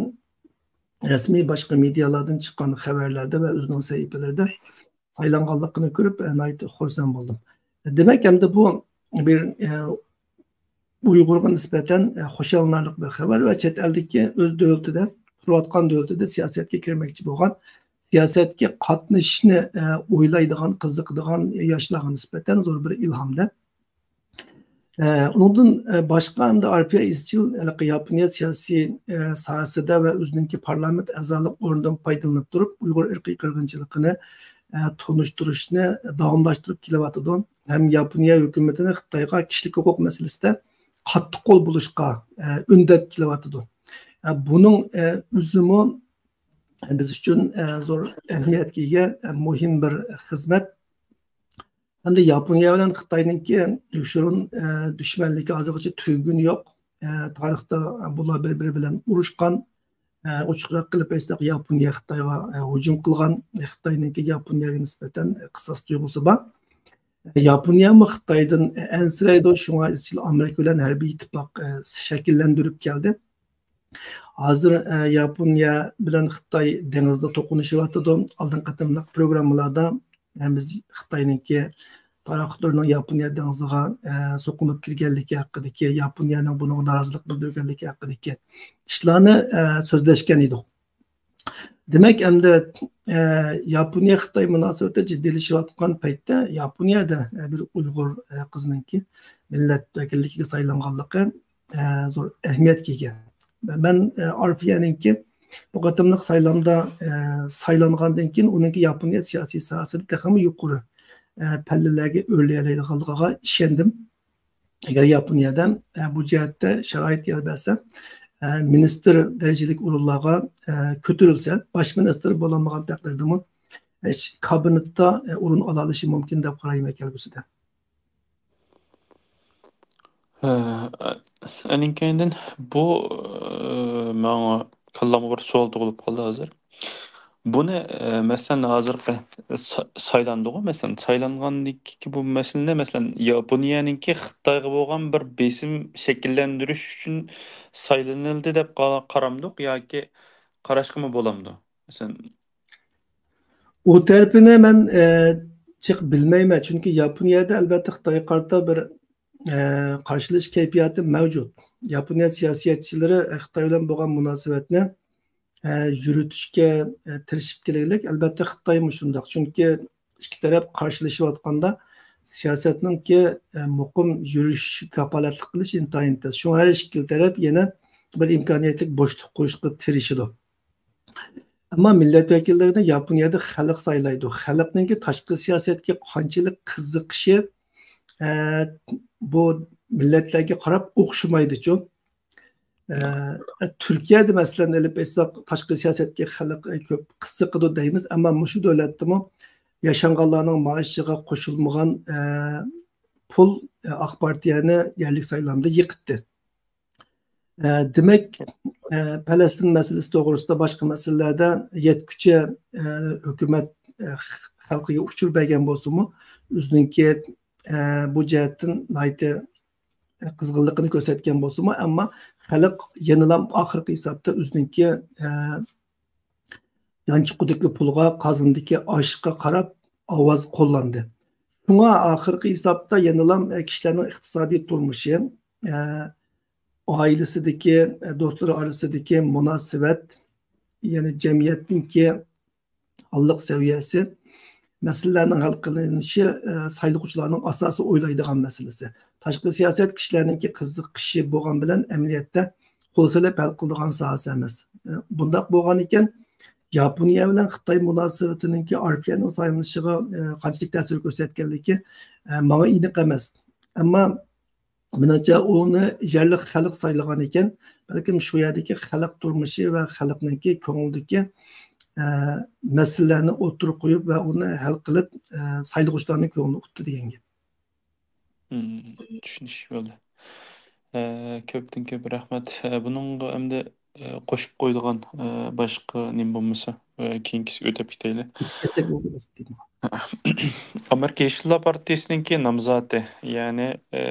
رەسمىي باشقا مېدىيالاردىن چىققان خەۋەرلەردە ۋە ئۆزىنىڭ سەھىپىلىرىدە سايلانغانلىقىنى كۆرۈپ، ئە، ناھايىتى خۇرسەن بولدۇم. دېمەك، ئەمدى بۇ بىر، ئە، ئۇيغۇرغا نىسبەتەن، ئە، خۇشاللىنارلىق بىر خەۋەر ۋە چەت ئەلدىكى ئۆز دۆلىتىدە، تۇرۇۋاتقان دۆلىتىدە سىياسەتكە كىرمەكچى بولغان، سىياسەتكە قاتنىشىشنى، ئە، ئويلايدىغان، قىزىقىدىغان ياشلارغا نىسبەتەن زور بىر ئىلھامدەك. ئە، ئۇنىڭدىن، ئە، باشقا ئەمدى ئارپىيە ئىزچىل ھېلىقى ياپونىيە سىياسىي، ئە، ساھەسىدە ۋە ئۆزىنىڭكى پارلامېنت ئەزالىق ئورنىدىن پايدىلىنىپ تۇرۇپ، ئۇيغۇر ئىرقىي قىرغىنچىلىقىنى، ئە، تونۇشتۇرۇشنى داۋاملاشتۇرۇپ كېلىۋاتىدۇ. ھەم ياپونىيە ھۆكۈمىتىنى خىتايغا كىشىلىك ھوقۇق مەسىلىسىدە قاتتىق قول بولۇشقا، ئە، ئۈندەپ كېلىۋاتىدۇ. ئە، بۇنىڭ، ئە، ئۆزىمۇ بىز ئۈچۈن، ئە، زور ئەھمىيەتكە ئىگە، ئە، مۇھىم بىر خىزمەت. ھەمدە ياپونىيە بىلەن خىتاينىڭكى يوشۇرۇن، ئە، دۈشمەنلىكى ھازىرغىچە تۈگىگىنى يوق. ئە، تارىختا بۇلار بىر-بىرى بىلەن ئۇرۇشقان. ئە، ئوچۇقراق قىلىپ ئېيتساق، ياپونىيە خىتايغا، ئە، ھۇجۇم قىلغان. خىتاينىڭكى ياپونىيەگە نىسبەتەن، ئە، قىساس تۇيغۇسى بار. ياپونىيەمۇ خىتايدىن ئەنسىرەيدۇ، شۇڭا ئىزچىل ئامېرىكا بىلەن ھەربىي ئىتتىپاق، ئە، شەكىللەندۈرۈپ كەلدى. ھازىر، ئە، ياپونىيە بىلەن خىتاي دېڭىزدا توقۇنۇشۇۋاتىدۇ. ئالدىنقى قېتىملىق پروگراممىلاردا، ئە، بىز خىتاينىڭكى پاراخوتلىرىنىڭ ياپونىيە دېڭىزىغا، ئە، سوقۇنۇپ كىرگەنلىكى ھەققىدىكى، ياپونىيەنىڭ بۇنىڭغا نارازىلىق بىلدۈرگەنلىكى ھەققىدىكى ئىشلارنى، ئە، سۆزلەشكەن ئىدۇق. دېمەك، ئەمدى، ئە، ياپونىيە-خىتاي مۇناسىۋىتى جىددىيلىشىۋاتقان پەيتتە ياپونىيەدە، ئە، بىر ئۇيغۇر، ئە، قىزنىڭكى مىللەت ۋەكىللىكىگە سايلانغانلىقى، ئە، زور ئەھمىيەتكە ئىگە. مەن، ئە، ئارپىيەنىڭكى بۇ قېتىملىق سايلامدا، ئە، سايلانغاندىن كېيىن ئۇنىڭكى ياپونىيە سىياسىي ساھەسىدە تېخىمۇ يۇقىرى، ئە، پەللىلەرگە ئۆرلىيەلەيدىغانلىقىغا ئىشەندىم. ئەگەر ياپونىيەدە، ئە، بۇ جەھەتتە شارائىت يار بەرسە، ئە، مىنىستىر دەرىجىلىك ئورۇنلارغا، ئە، كۆتۈرۈلسە، باش مىنىستىر بولالمىغان تەقدىردىمۇ، ئە، كابىنېتتا، ئە، ئورۇن ئالالىشى مۇمكىن دەپ قارايمەن كەلگۈسىدە. ھە، ئەنىڭ كەينىدىن بۇ، ئە، ماڭا كاللامغا بىر سوئال تۇغۇلۇپ قالدى ھازىر. بۇنى، ئە، مەسىلەن، ھازىرقى سا-، سايلاندىغۇ، مەسىلەن، سايلانغاندىكى بۇ مەسىلىنى، مەسىلەن، ياپونىيەنىڭكى خىتايغا بولغان بىر بېسىم شەكىللەندۈرۈش ئۈچۈن سايلىنىلدى دەپ قا-، قارامدۇق ياكى قاراشقىمۇ بولامدۇ؟ مەسىلەن، ئۇ تەرىپىنى مەن، ئە، جىق بىلمەيمەن، چۈنكى ياپونىيەدە ئەلۋەتتە خىتايغا قارىتا بىر، ئە، قارشىلىشىش كەيپىياتى مەۋجۇت. ياپونىيە سىياسىيەتچىلىرى خىتاي بىلەن بولغان مۇناسىۋەتنى، ئە، يۈرۈتۈشكە، ئە، تىرىشىپ كېلىگلىك. ئەلۋەتتە خىتايمۇ شۇنداق، چۈنكى ئىككى تەرەپ قارشىلىشىۋاتقاندا سىياسەتنىڭكى، ئە، مۇقىم يۈرۈشۈشىگە كاپالەتلىك قىلىش ئىنتايىن تەس. شۇڭا ھەر ئىككىلا تەرەپ يەنە بىر ئىمكانىيەتلىك بوشلۇق قويۇشقا تىرىشىدۇ. ئەمما مىللەت ۋەكىللىرىنى ياپونىيەدە خەلق سايلايدۇ. خەلقنىڭكى تاشقى سىياسەتكە قانچىلىك قىزىقىشى، ئە، بۇ مىللەتلەرگە قاراپ ئوخشىمايدىچۇ. ئە، تۈركىيەدە مەسىلەن ئېلىپ ئېيتساق، تاشقى سىياسەتكە خەلق، ئە، كۆپ قىزىقىدۇ دەيمىز، ئەمما مۇشۇ دۆلەتتىمۇ ياشانغانلارنىڭ مائاشىغا قوشۇلمىغان، ئە، پۇل، ئە، ئاق پارتىيەنى يەرلىك سايلامدا يىقىتتى. ئە، دېمەك، ئە، پەلەستىن مەسىلىسى توغرىسىدا، باشقا مەسىلىلەردە يەتكۈچە، ئە، ھۆكۈمەت، ئە، خەلقىگە ئۇچۇر بەرگەن بولسىمۇ، ئۆزىنىڭكى، ئە، بۇ جەھەتتىن ناھايىتى قىزغىنلىقىنى كۆرسەتكەن بولسىمۇ، ئەمما خەلق يەنىلا ئاخىرقى ھېسابتا ئۆزىنىڭكى، ئە، يانچۇقىدىكى پۇلغا، قازىنىدىكى ئاشقا قاراپ ئاۋاز قوللاندى. شۇڭا ئاخىرقى ھېسابتا يەنىلا كىشىلەرنىڭ ئىقتىسادىي تۇرمۇشى، ئە، ئائىلىسىدىكى، ئە، دوستلىرى ئارىسىدىكى مۇناسىۋەت، يەنى جەمئىيەتنىڭكى ھاللىق سەۋىيەسى، مەسىلىلەرنىڭ ھەل قىلىنىشى، ئە، سايلىغۇچىلارنىڭ ئاساسىي ئويلايدىغان مەسىلىسى. تاشقى سىياسەت كىشىلەرنىڭكى قىزىقىشى بولغان بىلەن ئەمەلىيەتتە قول سېلىپ ھەل قىلىدىغان ساھەسى ئەمەس. ئە، بۇنداق بولغان ئىكەن، ياپونىيە بىلەن خىتاي مۇناسىۋىتىنىڭكى ئارپىيەننىڭ سايلىنىشىغا، ئە، قانچىلىك تەسىر كۆرسەتكەنلىكى، ئە، ماڭا ئېنىق ئەمەس. ئەمما مېنىڭچە، ئۇنى يەرلىك خەلق سايلىغان ئىكەن، بەلكىم شۇ يەردىكى خەلق تۇرمۇشى ۋە خەلقنىڭكى كۆڭلىدىكى، ئە، مەسىلىلەرنى ئوتتۇرىغا قويۇپ ۋە ئۇنى ھەل قىلىپ، ئە، سايلىغۇچىلارنىڭ كۆڭلىنى ئۇتتى دېگەن گەپ. مم، چۈشىنىشلىك بولدى. ئە، كۆپتىن كۆپ رەھمەت. ئە، بۇنىڭغا ئەمدى، ئە، قوشۇپ قويىدىغان، ئە، باشقا نېمە بولمىسا، ئە، كېيىنكىسىگە ئۆتۈپ كېتەيلى. ئامېرىكا يېشىللار پارتىيىسىنىڭكى نامزاتى، يەنى، ئە،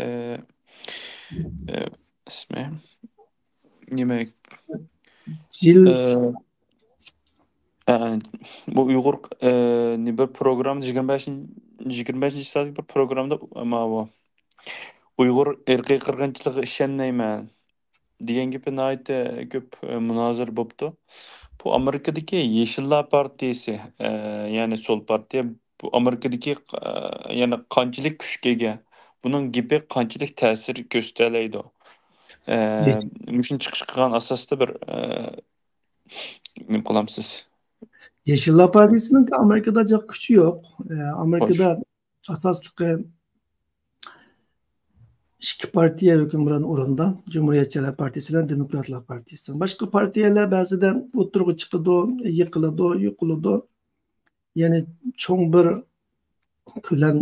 ئە، ئىسمى نېمە؟ جىل ئە، ئە، بۇ ئۇيغۇر، ئە، نى بىر پروگرامما، يىگىرمە بەشىنچى، يىگىرمە بەشىنچى سائەتتىكى بىر پروگراممىدا ماۋۇ ئۇيغۇر ئىرقىي قىرغىنچىلىقىغا ئىشەنمەيمەن دېگەن گېپى ناھايىتى كۆپ، ئە، مۇنازىرە بوپتۇ. بۇ ئامېرىكىدىكى يېشىللار پارتىيىسى، ئە، يەنى سول پارتىيە، بۇ ئامېرىكىدىكى، ئە، يەنە قانچىلىك كۈچكە ئىگە؟ بۇنىڭ گېپى قانچىلىك تەسىر كۆرسىتەلەيدۇ؟ ئە، يېش- مۇشۇنى چىقىش قىلغان ئاساستا بىر، ئە، نېمە قىلامسىز؟ يېشىللار پارتىيىسىنىڭ ئامېرىكىدا جىق كۈچى يوق. ئە، ئامېرىكىدا ئاساسلىقى ئىككى پارتىيە ھۆكۈمران ئورۇندا، جۇمھۇرىيەتچىلەر پارتىيىسى بىلەن دېموكراتلار پارتىيىسى. باشقا پارتىيەلەر بەزىدە ئوتتۇرىغا چىقىدۇ، يىقىلىدۇ، يوقىلىدۇ. يەنى چوڭ بىر كۆلەم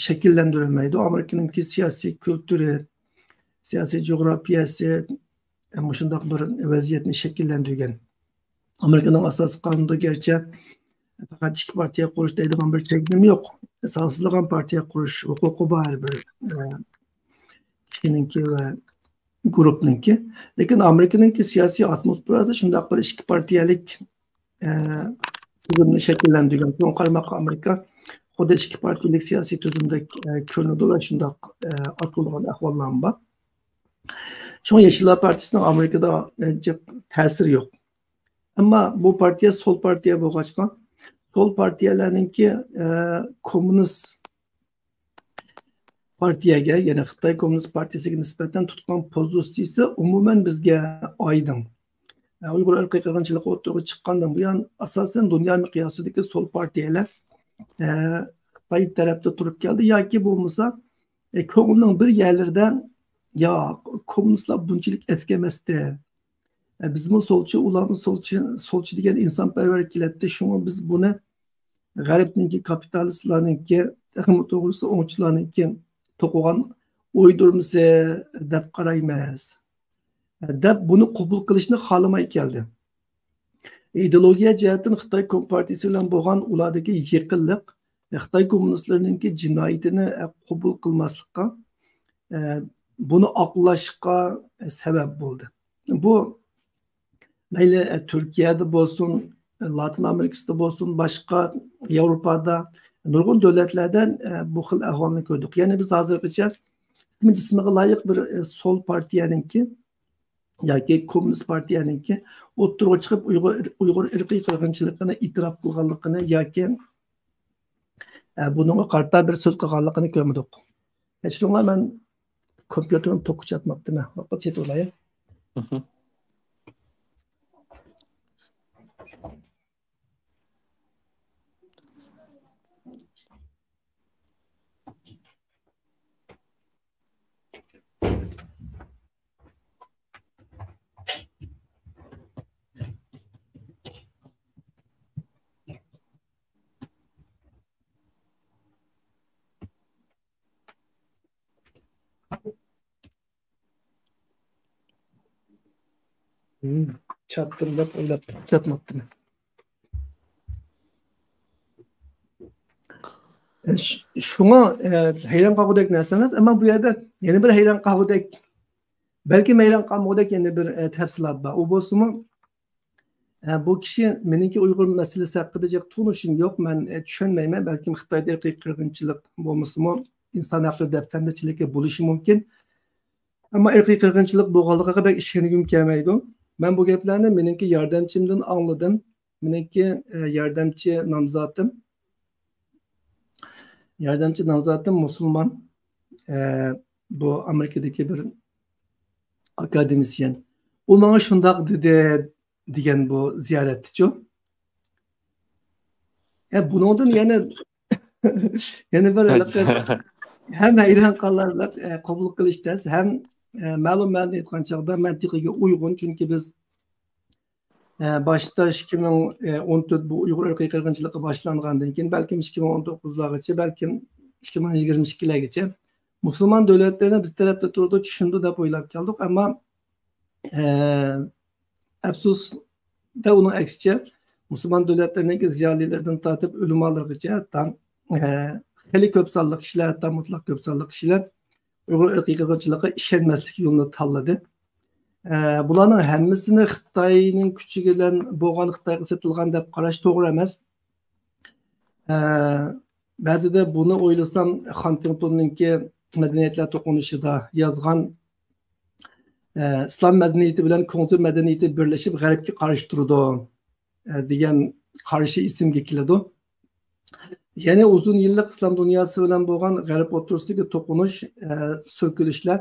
شەكىللەندۈرەلمەيدۇ. ئامېرىكىنىڭكى سىياسىي كۈلتۈرى، سىياسىي جۇغراپىيەسى، مۇشۇنداق بىر ۋەزىيەتنى شەكىللەندۈرگەن. ئامېرىكىنىڭ ئاساسىي قانۇنىدا گەرچە پەقەت ئىككى پارتىيە قۇرۇش دەيدىغان بىر چەكلىمە يوق. سانسىزلىغان پارتىيە قۇرۇش ھوقۇقى بار ھەر بىر، ئە، كىشىنىڭكى ۋە گۇرۇپنىڭكى. لېكىن ئامېرىكىنىڭكى سىياسىي ئاتموسفېراسى شۇنداق بىر ئىككى پارتىيەلىك، ئە، تۈزۈمنى شەكىللەندۈرگەن. شۇڭا قارىماققا ئامېرىكا خۇددى ئىككى پارتىيەلىك سىياسىي تۈزۈمدەك، ئە، كۆرۈنىدۇ ۋە شۇنداق، ئە، ئاتالغان ئەھۋاللارمۇ بار. شۇڭا يېشىللار پارتىيىسىنىڭ ئامېرىكىدا، ئە، جىق تەسىرى يوق. ئەمما بۇ پارتىيە سول پارتىيە بولغاچقا، سول پارتىيەلەرنىڭكى، ئە، كوممۇنىست پارتىيەگە، يەنى خىتاي كوممۇنىست پارتىيىسىگە نىسبەتەن تۇتقان پوزىتسىيىسى ئومۇمەن بىزگە ئايدىڭ. ئە، ئۇيغۇر ئىرقىي قىرغىنچىلىقى ئوتتۇرىغا چىققاندىن بۇيان، ئاساسەن، دۇنيا مىقياسىدىكى سول پارتىيەلەر، ئە، خىتاي تەرەپتە تۇرۇپ كەلدى ياكى بولمىسا، ئە، كۆڭلىنىڭ بىر يەرلىرىدە، يا، كوممۇنىستلار بۇنچىلىك ئەسكى ئەمەستى. ئە، بىزمۇ سولچى، ئۇلارمۇ سولچى، سولچى دېگەن ئىنسانپەرۋەر كېلەتتى. شۇڭا بىز بۇنى غەربنىڭكى، كاپىتالىستلارنىڭكى، تېخىمۇ توغرىسى ئوڭچىلارنىڭكى توقۇغان ئويدۇرمىسى دەپ قارايمىز، دەپ بۇنى قوبۇل قىلىشنى خالىماي كەلدى. ئىدېئولوگىيە جەھەتتىن خىتاي كومپارتىيىسى بىلەن بولغان ئۇلاردىكى يېقىنلىق، خىتاي كوممۇنىستلىرىنىڭكى جىنايىتىنى، ئە، قوبۇل قىلماسلىققا، ئە، بۇنى ئاقلاشقا سەۋەب بولدى. بۇ مەيلى، ئە، تۈركىيەدە بولسۇن، لاتىن ئامېرىكىسىدا بولسۇن، باشقا ياۋروپادا نۇرغۇن دۆلەتلەردە، ئە، بۇ خىل ئەھۋالنى كۆردۇق. يەنى بىز ھازىرغىچە ئىسمى جىسمىغا لايىق بىر، ئە، سول پارتىيەنىڭكى ياكى كوممۇنىست پارتىيەنىڭكى ئوتتۇرىغا چىقىپ ئۇيغۇر، ئۇيغۇر ئىرقىي قىرغىنچىلىقىنى ئېتىراپ قىلغانلىقىنى ياكى، ئە، بۇنىڭغا قارىتا بىر سۆز قىلغانلىقىنى كۆرمىدۇق. كەچۈرۈڭلار، مەن كومپيۇتېرىم توكقا چاتماپتىمەن. ۋاقىت چېتىۋالاي. چاتتىم دەپ ئويلاپ چاتماپتىمەن. شۇڭا، ئە، ھەيران قالغۇدەك نەرسە ئەمەس، ئەمما بۇ يەردە يەنە بىر ھەيران قالغۇدەك، بەلكىم ھەيران قالمىغۇدەك يەنە بىر، ئە، تەپسىلات بار. ئۇ بولسىمۇ، ئە، بۇ كىشى مېنىڭكى ئۇيغۇر مەسىلىسى ھەققىدە جىق تونۇشۇم يوق، مەن، ئە، چۈشەنمەيمەن، بەلكىم خىتايدا ئىرقىي قىرغىنچىلىق بولمىسىمۇ، ئىنسان ھەقلىرى دەپسەندىچىلىكى بولۇشى مۇمكىن. ئەمما ئىرقىي قىرغىنچىلىق بولغانلىقىغا بەك ئىشەنگۈم كەلمەيدۇ. مەن بۇ گەپلەرنى مېنىڭكى ياردەمچىمدىن ئاڭلىدىم. مېنىڭكى، ئە، ياردەمچى نامزاتىم، ياردەمچى نامزاتىم مۇسۇلمان، ئە، بۇ ئامېرىكىدىكى بىر ئاكادېمىسىيەن. ئۇ ماڭا شۇنداق دېدى، دېگەن بۇ زىيارەتتىچۇ. ئە، بۇنىڭدىن يەنە، يەنە بىر ھەم ھەيران قالارلىق، ئە، قوبۇل قىلىش تەس، ھەم، ئە، مەلۇم مەنىدە ئېيتقان چاغدا مەنتىقىگە ئۇيغۇن، چۈنكى بىز ئە، باشتا ئىككى مىڭ ئون تۆت بۇ ئۇيغۇر ئىرقىي قىرغىنچىلىقى باشلانغاندىن كېيىن، بەلكىم ئىككى مىڭ ئون توققۇزلارغىچە، بەلكىم ئىككى مىڭ يىگىرمە ئىككىلەرگىچە مۇسۇلمان دۆلەتلىرىنى بىز تەرەپتە تۇرىدۇ، چۈشىنىدۇ دەپ ئويلاپ كەلدۇق. ئەمما، ئە، ئەپسۇسدا، ئۇنىڭ ئەكسىچە، مۇسۇلمان دۆلەتلىرىنىڭكى زىيالىيلىرىدىن تارتىپ ئۆلىمالىرىغىچە، ھەتتا، ئە، خېلى كۆپ سانلىق كىشىلەر، ھەتتا مۇتلەق كۆپ سانلىق كىشىلەر ئۇيغۇر ئىرقىي قىرغىنچىلىقىغا ئىشەنمەسلىك يولىنى تاللىدى. ئە، بۇلارنىڭ ھەممىسىنى خىتاينىڭ كۈچى بىلەن بولغان، خىتايغا سېتىلغان دەپ قاراش توغرا ئەمەس. ئە، بەزىدە بۇنى ئويلىسام، خانتىڭتوننىڭكى مەدەنىيەتلەر توقۇنۇشىدا يازغان، ئە، «ئىسلام مەدەنىيىتى بىلەن كۇڭزى مەدەنىيىتى بىرلىشىپ غەربكە قارشى تۇرىدۇ» دېگەن قارىشى ئېسىمگە كېلىدۇ. يەنى ئۇزۇن يىللىق ئىسلام دۇنياسى بىلەن بولغان غەرب ئوتتۇرىسىدىكى توقۇنۇش، ئە، سۈركىلىشلەر،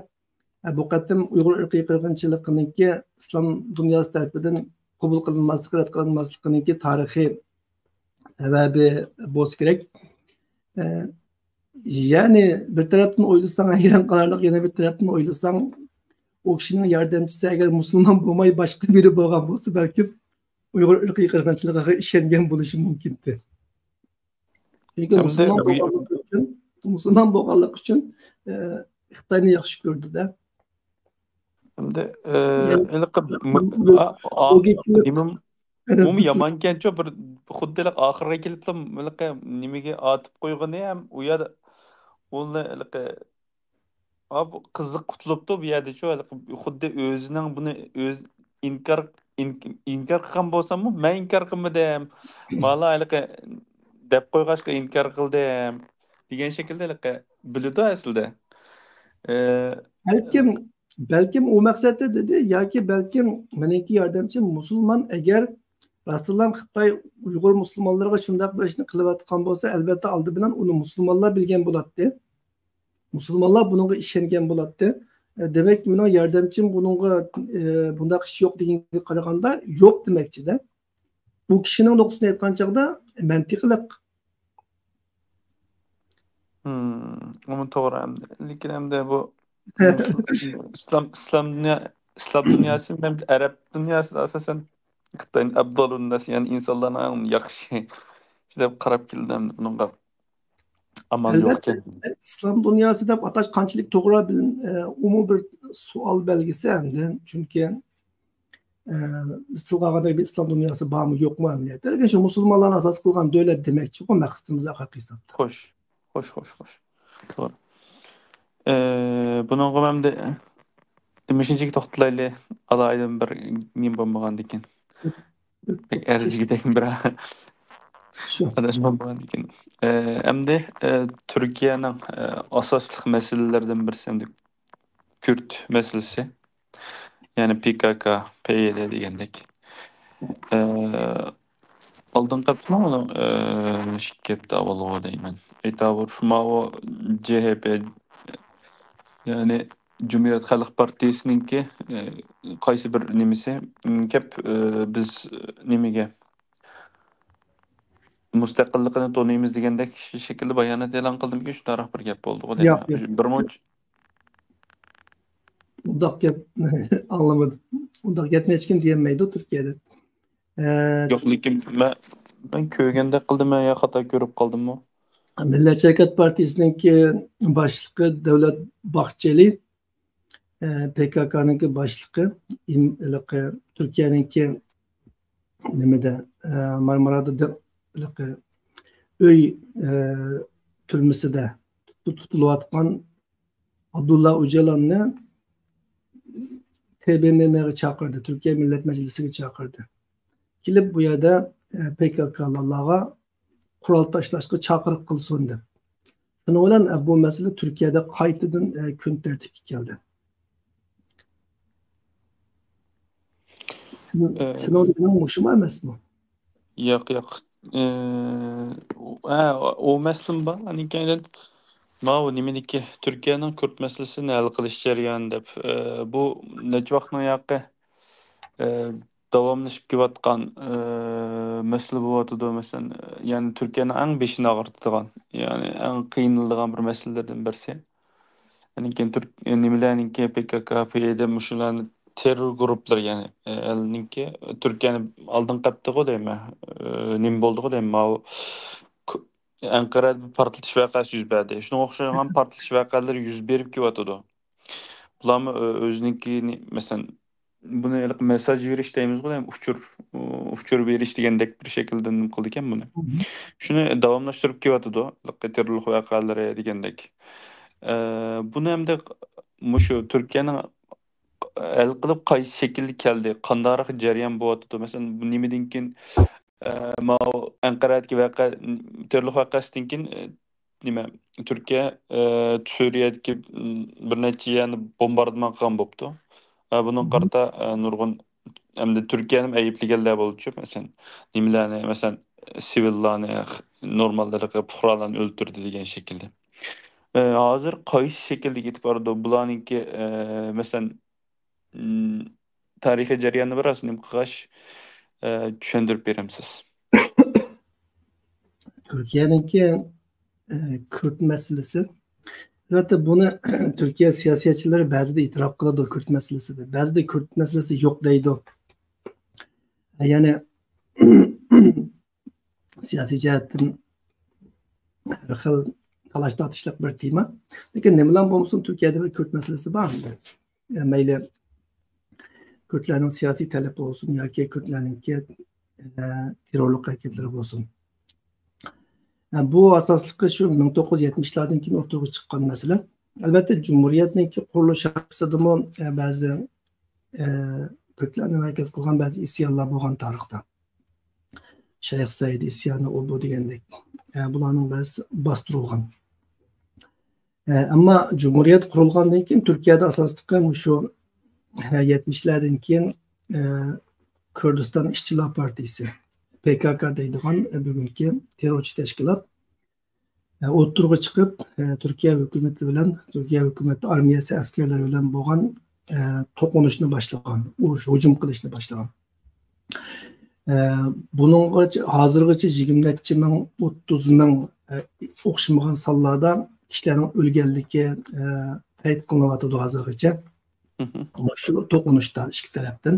ئە، بۇ قېتىم ئۇيغۇر ئىرقىي قىرغىنچىلىقىنىڭكى ئىسلام دۇنياسى تەرىپىدىن قوبۇل قىلىنماسلىقى، رەت قىلىنماسلىقىنىڭكى تارىخىي سەۋەبى بولسا كېرەك. ئە، يەنى بىر تەرەپتىن ئويلىساڭ ھەيران قالارلىق، يەنە بىر تەرەپتىن ئويلىساڭ ئۇ كىشىنىڭ ياردەمچىسى ئەگەر مۇسۇلمان بولماي باشقا بىرى بولغان بولسا، بەلكىم ئۇيغۇر ئىرقىي قىرغىنچىلىقىغا ئىشەنگەن بولۇشى مۇمكىنتى. چۈنكى مۇسۇلمان بولغانلىقى ئۈچۈن، مۇسۇلمان بولغانلىقى ئۈچۈن، ئە، خىتاينى ياخشى كۆردى-دە. ئەمدى، ئە، يەنى ھېلىقى م-، لوگىكىلىق ئىمام ئۇمۇ يامانكەنچۇ، بىر خۇددى ھېلىقى ئاخىرىغا كېلىپلا ھېلىقى نېمىگە ئاتىپ قويغىنى ھەم ئۇ يەردە ئۇنى ھېلىقى، ئا، بۇ قىزىق قۇتۇلۇپتۇ بۇ يەردىچۇ، ھېلىقى خۇددى ئۆزىنىڭ بۇنى ئۆز ئىنكار، ئىن-، ئىنكار قىلغان بولساممۇ، مەن ئىنكار قىلمىدىم. مانا ھېلىقى دەپ قويغاچقا ئىنكار قىلدىم دېگەن شەكىلدە ھېلىقى بىلىدۇ ئەسلىدە. ئە، بەلكىم، بەلكىم ئۇ مەقسەتتە دېدى، ياكى بەلكىم مېنىڭكى ياردەمچىم مۇسۇلمان، ئەگەر راستىنلا خىتاي ئۇيغۇر مۇسۇلمانلىرىغا شۇنداق بىر ئىشنى قىلىۋاتقان بولسا، ئەلۋەتتە ئالدى بىلەن ئۇنى مۇسۇلمانلار بىلگەن بولاتتى. مۇسۇلمانلار بۇنىڭغا ئىشەنگەن بولاتتى. ئە، دېمەك، مېنىڭ ياردەمچىم بۇنىڭغا، ئە، بۇنداق ئىش يوق دېگەنگە قارىغاندا، يوق دېمەكچىدە. بۇ كىشىنىڭ نۇقتىسىدىن ئېيتقان چاغدا مەنتىقلىق. ھىم، ئۇمۇ توغرا ئەمدى. لېكىن ئەمدى بۇ ئىسلام، ئىسلام دۇنيا، ئىسلام دۇنياسى، مەن ئەرەب دۇنياسىدا ئاساسەن خىتاينى ئەپزالۇن ناس، يەنى ئىنسانلارنىڭ ئەڭ ياخشى دەپ قاراپ كېلىدۇ. ئەمدى بۇنىڭغا ئامال يوق ئىكەن. ئەلۋەتتە، ئىسلام دۇنياسى دەپ ئاتاش قانچىلىك توغرا بىل-، ئە، ئۇمۇ بىر سوئال بەلگىسى ئەمدى. چۈنكى ئە، بىز تىلغا ئالغاندەك بىر ئىسلام دۇنياسى بارمۇ، يوقمۇ ئەمەلىيەتتە؟ لېكىن شۇ مۇسۇلمانلارنى ئاساس قىلغان دۆلەت دېمەكچىغۇ مەقسىتىمىز ئاخىرقى ھېسابتا. خوش، خوش، خوش، خوش. توغرا. ئە، بۇنىڭغا مەن دە-، مۇشۇنچىلىك توختىلايلى. ئالايىدىن بىر نېمە بولمىغاندىكىن. بەك ئەرزىگىدەك بىر شۇ. ئادەم بولمىغاندىكىن. ئە، ئەمدى، ئە، تۈركىيەنىڭ، ئە، ئاساسلىق مەسىلىلىرىدىن بىرسى ئەمدى كۈرد مەسىلىسى. يەنى پى كاكا، پې يې دې دېگەندەك. ئە، ئالدىنقى ھەپتىمۇ ئۇنىڭ، ئە، ئىككى ھەپتە ئاۋۋالغۇ دەيمەن. ئېيتاۋۇر، ماۋۇ جې ھې پې، يەنى جۇمھۇرىيەت خەلق پارتىيىسىنىڭكى، ئە، قايسى بىر نېمىسى، م، كەپ، ئە، بىز، ئە، نېمىگە، مۇستەقىللىقىنى تونۇيمىز دېگەندەك شەكىلدە بايانات ئېلان قىلدىمىكىن، شۇنداقراق بىر گەپ بولدىغۇ دەيمەن. ياق، ياق. بىر مۇنچە ئۇنداق گەپ ئاڭلىمىدىم. ئۇنداق گەپنى ھېچكىم دېيەلمەيدۇ تۈركىيەدە. ئە، ياق، لېكىن مەن، مەن كۆرگەندەك قىلدىم يا خاتا كۆرۈپ قالدىممۇ؟ مىللەتچى ھەرىكەت پارتىيىسىنىڭكى باشلىقى دەۋلەت باخچېلى، ئە، پې كا كانىڭكى باشلىقى، ئىم-، ھېلىقى تۈركىيەنىڭكى نېمىدە، ئە، مارمارادا دە-، ھېلىقى ئۆي، ئە، تۈرمىسىدە تۇت-، تۇتۇلۇۋاتقان ئابدۇللا ئوجالاننى تې بې مې مېغا چاقىردى، تۈركىيە مىللەت مەجلىسىگە چاقىردى. كېلىپ بۇ يەردە، ئە، پې كا كالىلارغا قورال تاشلاشقا چاقىرىق قىلسۇن دەپ. شۇنىڭ بىلەن، ئە، بۇ مەسىلە تۈركىيەدە قايتىدىن، ئە، كۈن تەرتىپكە كەلدى. سېنىڭ، ئە، سېنىڭ دېگىنىڭ مۇشۇمۇ ئەمەسمۇ؟ ياق، ياق. ئە، ئە، ئۇ مەسىلىمۇ بار. ئاندىن كېيىن ماۋۇ نېمىدىكى تۈركىيەنىڭ كۈرد مەسىلىسىنى ھەل قىلىش جەريانى دەپ، ئە، بۇ نەچچە ۋاقىتنىڭ ياقى، ئە، داۋاملىشىپ كېلىۋاتقان، ئە، مەسىلە بولۇۋاتىدۇ. مەسىلەن، يەنى تۈركىيەنىڭ ئەڭ بېشىنى ئاغرىتىدىغان، يەنى ئەڭ قىينىلىدىغان بىر مەسىلىلەردىن بىرسى. ئاندىن كېيىن تۈرك، نېمىلەرنىڭكى، پې كا كا، پې يې دې مۇشۇلارنى تېررور گۇرۇپپىلىرى، يەنى، ئەلنىڭكى تۈركىيەنى ئالدىنقى ھەپتىغۇ دەيمەن، ئە، نېمە بولدىغۇ دەيمەن، ماۋۇ ك-، ئەنقەرەدە بىر پارتلىتىش ۋەقەسى يۈز بەردى. شۇنىڭغا ئوخشىغان پارتلىتىش ۋەقەلىرى يۈز بېرىپ كېلىۋاتىدۇ. بۇلارمۇ ئۆ-، ئۆزىنىڭكى نې-، مەسىلەن، بۇنى ھېلىقى مېسساژ بېرىش دەيمىزغۇ، دەيمەن، ئۇچۇر، ئۇچۇر بېرىش دېگەندەك بىر شەكىلدە نېمە قىلىدىكەن بۇنى. مم. شۇنى داۋاملاشتۇرۇپ كېلىۋاتىدۇ، ھېلىقى تېررورلۇق ۋەقەلىرى دېگەندەك. ئە، بۇنى ئەمدى مۇشۇ تۈركىيەنىڭ ھەل قىلىپ قايسى شەكىلدە كەلدى، قانداقراق جەريان بولۇۋاتىدۇ؟ مەسىلەن، بۇ نېمىدىن كېيىن، ئە، ماۋۇ ئەنقەرەدىكى ۋەقە، تېررورلۇق ۋەقەسىدىن كېيىن، ئە، نېمە، تۈركىيە، ئە، سۈرىيەدىكى، م، بىر نەچچە يەرنى بومباردىمان قىلغان بوپتۇ. ئە، بۇنىڭغا قارىتا، ئە، نۇرغۇن ئەمدى تۈركىيەنىمۇ ئەيىبلىگەنلەر بولدىچۇ، مەسىلەن، نېمىلەرنى، مەسىلەن، سىۋىللارنى، نورماللىرىغا پۇقرالارنى ئۆلتۈردى دېگەن شەكىلدە. ئە، ھازىر قايسى شەكىلدە كېتىپ بارىدۇ؟ بۇلارنىڭكى، ئە، مەسىلەن، م، تارىخىي جەرياننى بىراز نېمە قىلغاچ، ئە، چۈشەندۈرۈپ بېرەمسىز؟ تۈركىيەنىڭكى، ئە، كۈرد مەسىلىسى. ئەلۋەتتە، بۇنى تۈركىيە سىياسىيەتچىلىرى بەزىدە ئېتىراپ قىلىدۇ، كۈرد مەسىلىسى دەپ. بەزىدە كۈرد مەسىلىسى يوق دەيدۇ. يەنى سىياسىي جەھەتتىن ھەر خىل تالاش-تارتىشلىق بىر تېما. لېكىن نېمىلا بولمىسۇن، تۈركىيەدە بىر كۈرد مەسىلىسى بار. ئە، مەيلى كۈردلەرنىڭ سىياسىي تەلىپى بولسۇن ياكى كۈردلەرنىڭكى، ئە، تېررورلۇق ھەرىكەتلىرى بولسۇن. ئە، بۇ ئاساسلىقى شۇ مىڭ توققۇز يۈز يەتمىشلەردىن كېيىن ئوتتۇرىغا چىققان مەسىلە. ئەلۋەتتە، جۇمھۇرىيەتنىڭكى قۇرۇلۇش ھارپىسىدىمۇ، ئە، بەزى، ئە، كۈردلەرنى مەركەز قىلغان بەزى ئىسيانلار بولغان تارىختا. شەيخ سەئىد ئىسيانى، ئۇ بۇ دېگەندەك. ئە، بۇلارنىڭ بەزىسى باستۇرۇلغان. ئە، ئەمما جۇمھۇرىيەت قۇرۇلغاندىن كېيىن تۈركىيەدە ئاساسلىقى مۇشۇ، ئە، يەتمىشلەردىن كېيىن، ئە، كۈردىستان ئىشچىلار پارتىيىسى، پې كا كا دەيدىغان، ئە، بۈگۈنكى تېررورچى تەشكىلات، ئە، ئوتتۇرىغا چىقىپ، ئە، تۈركىيە ھۆكۈمىتى بىلەن، تۈركىيە ھۆكۈمەت ئارمىيەسى ئەسكەرلىرى بىلەن بولغان، ئە، توقۇنۇشنى باشلىغان، ئۇرۇش، ھۇجۇم قىلىشنى باشلىغان. ئە، بۇنىڭغىچە، ھازىرغىچە يىگىرمە نەچچە مىڭ، ئوتتۇز مىڭ، ئە، ئوخشىمىغان سانلاردا كىشىلەرنىڭ ئۆلگەنلىكى، ئە، قەيت قىلىنىۋاتىدۇ ھازىرغىچە. مۇشۇ توقۇنۇشتا ئىككى تەرەپتىن.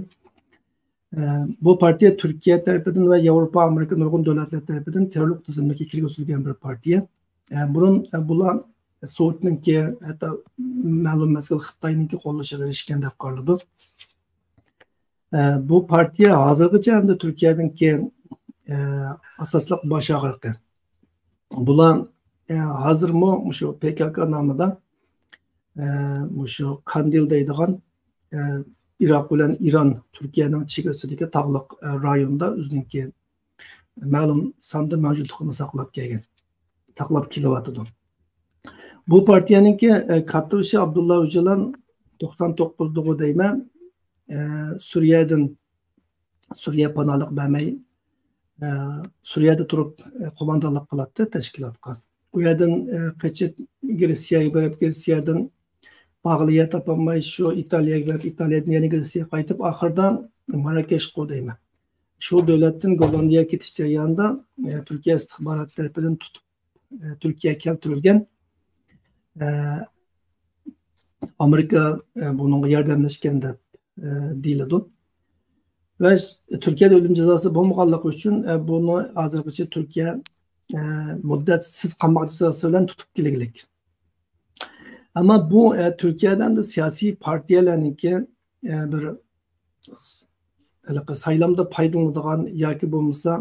ئە، بۇ پارتىيە تۈركىيە تەرىپىدىن ۋە ياۋروپا، ئامېرىكا، نۇرغۇن دۆلەتلەر تەرىپىدىن تېررورلۇق تىزىملىكىگە كىرگۈزۈلگەن بىر پارتىيە. ئە، بۇرۇن، ئە، بۇلار سوۋېتنىڭكى، ھەتتا مەلۇم مەزگىل خىتاينىڭكى قوللىشىغا ئېرىشكەن دەپ قارىلىدۇ. بۇ پارتىيە ھازىرغىچە ئەمدى تۈركىيەنىڭكى، ئە، ئاساسلىق باش ئاغرىقى. بۇلار، ئە، ھازىرمۇ مۇشۇ پى كاكا نامىدا، ئە، مۇشۇ كاندىل دەيدىغان، ئە، ئىراق بىلەن ئىران، تۈركىيەنىڭ چېگرىسىدىكى تاغلىق، ئە، رايوندا ئۆزىنىڭكى مەلۇم ساندا مەۋجۇتلۇقىنى ساقلاپ كەلگەن، ساقلاپ كېلىۋاتىدۇ. بۇ پارتىيەنىڭكى، ئە، كاتتىبېشى ئابدۇللا ئۆجالان توقسان توققۇزدىغۇ دەيمەن، ئە، سۈرىيەدىن، سۈرىيە پاناھلىق بەرمەي، ئە، سۈرىيەدە تۇرۇپ، ئە، قوماندانلىق قىلاتتى تەشكىلاتقا. ئۇ يەردىن، ئە، قېچىپ گرېتسىيەگە بېرىپ، گرېتسىيەدىن باغلى يەر تاپالماي، شۇ ئىتالىيەگە بېرىپ، ئىتالىيەدىن يەنە گرېتسىيەگە قايتىپ، ئاخىرىدا ماراكەشقۇ دەيمەن. شۇ دۆلەتتىن گوللاندىيەگە كېتىش جەريانىدا، ئە، تۈركىيە ئىستىخباراتى تەرىپىدىن تۇتۇپ، ئە، تۈركىيەگە كەلتۈرۈلگەن. ئە، ئامېرىكا، ئە، بۇنىڭغا ياردەملەشكەن دەپ، ئە، دېيىلىدۇ. ۋە تۈركىيەدە ئۆلۈم جازاسى بولمىغانلىقى ئۈچۈن، ئە، بۇنى ھازىرغىچە تۈركىيە، ئە، مۇددەتسىز قاماق جازاسى بىلەن تۇتۇپ كېلىگلىك. ئەمما بۇ، ئە، تۈركىيەدە ئەمدى سىياسىي پارتىيەلەرنىڭكى، ئە، بىر ھېلىقى سايلامدا پايدىلىنىدىغان ياكى بولمىسا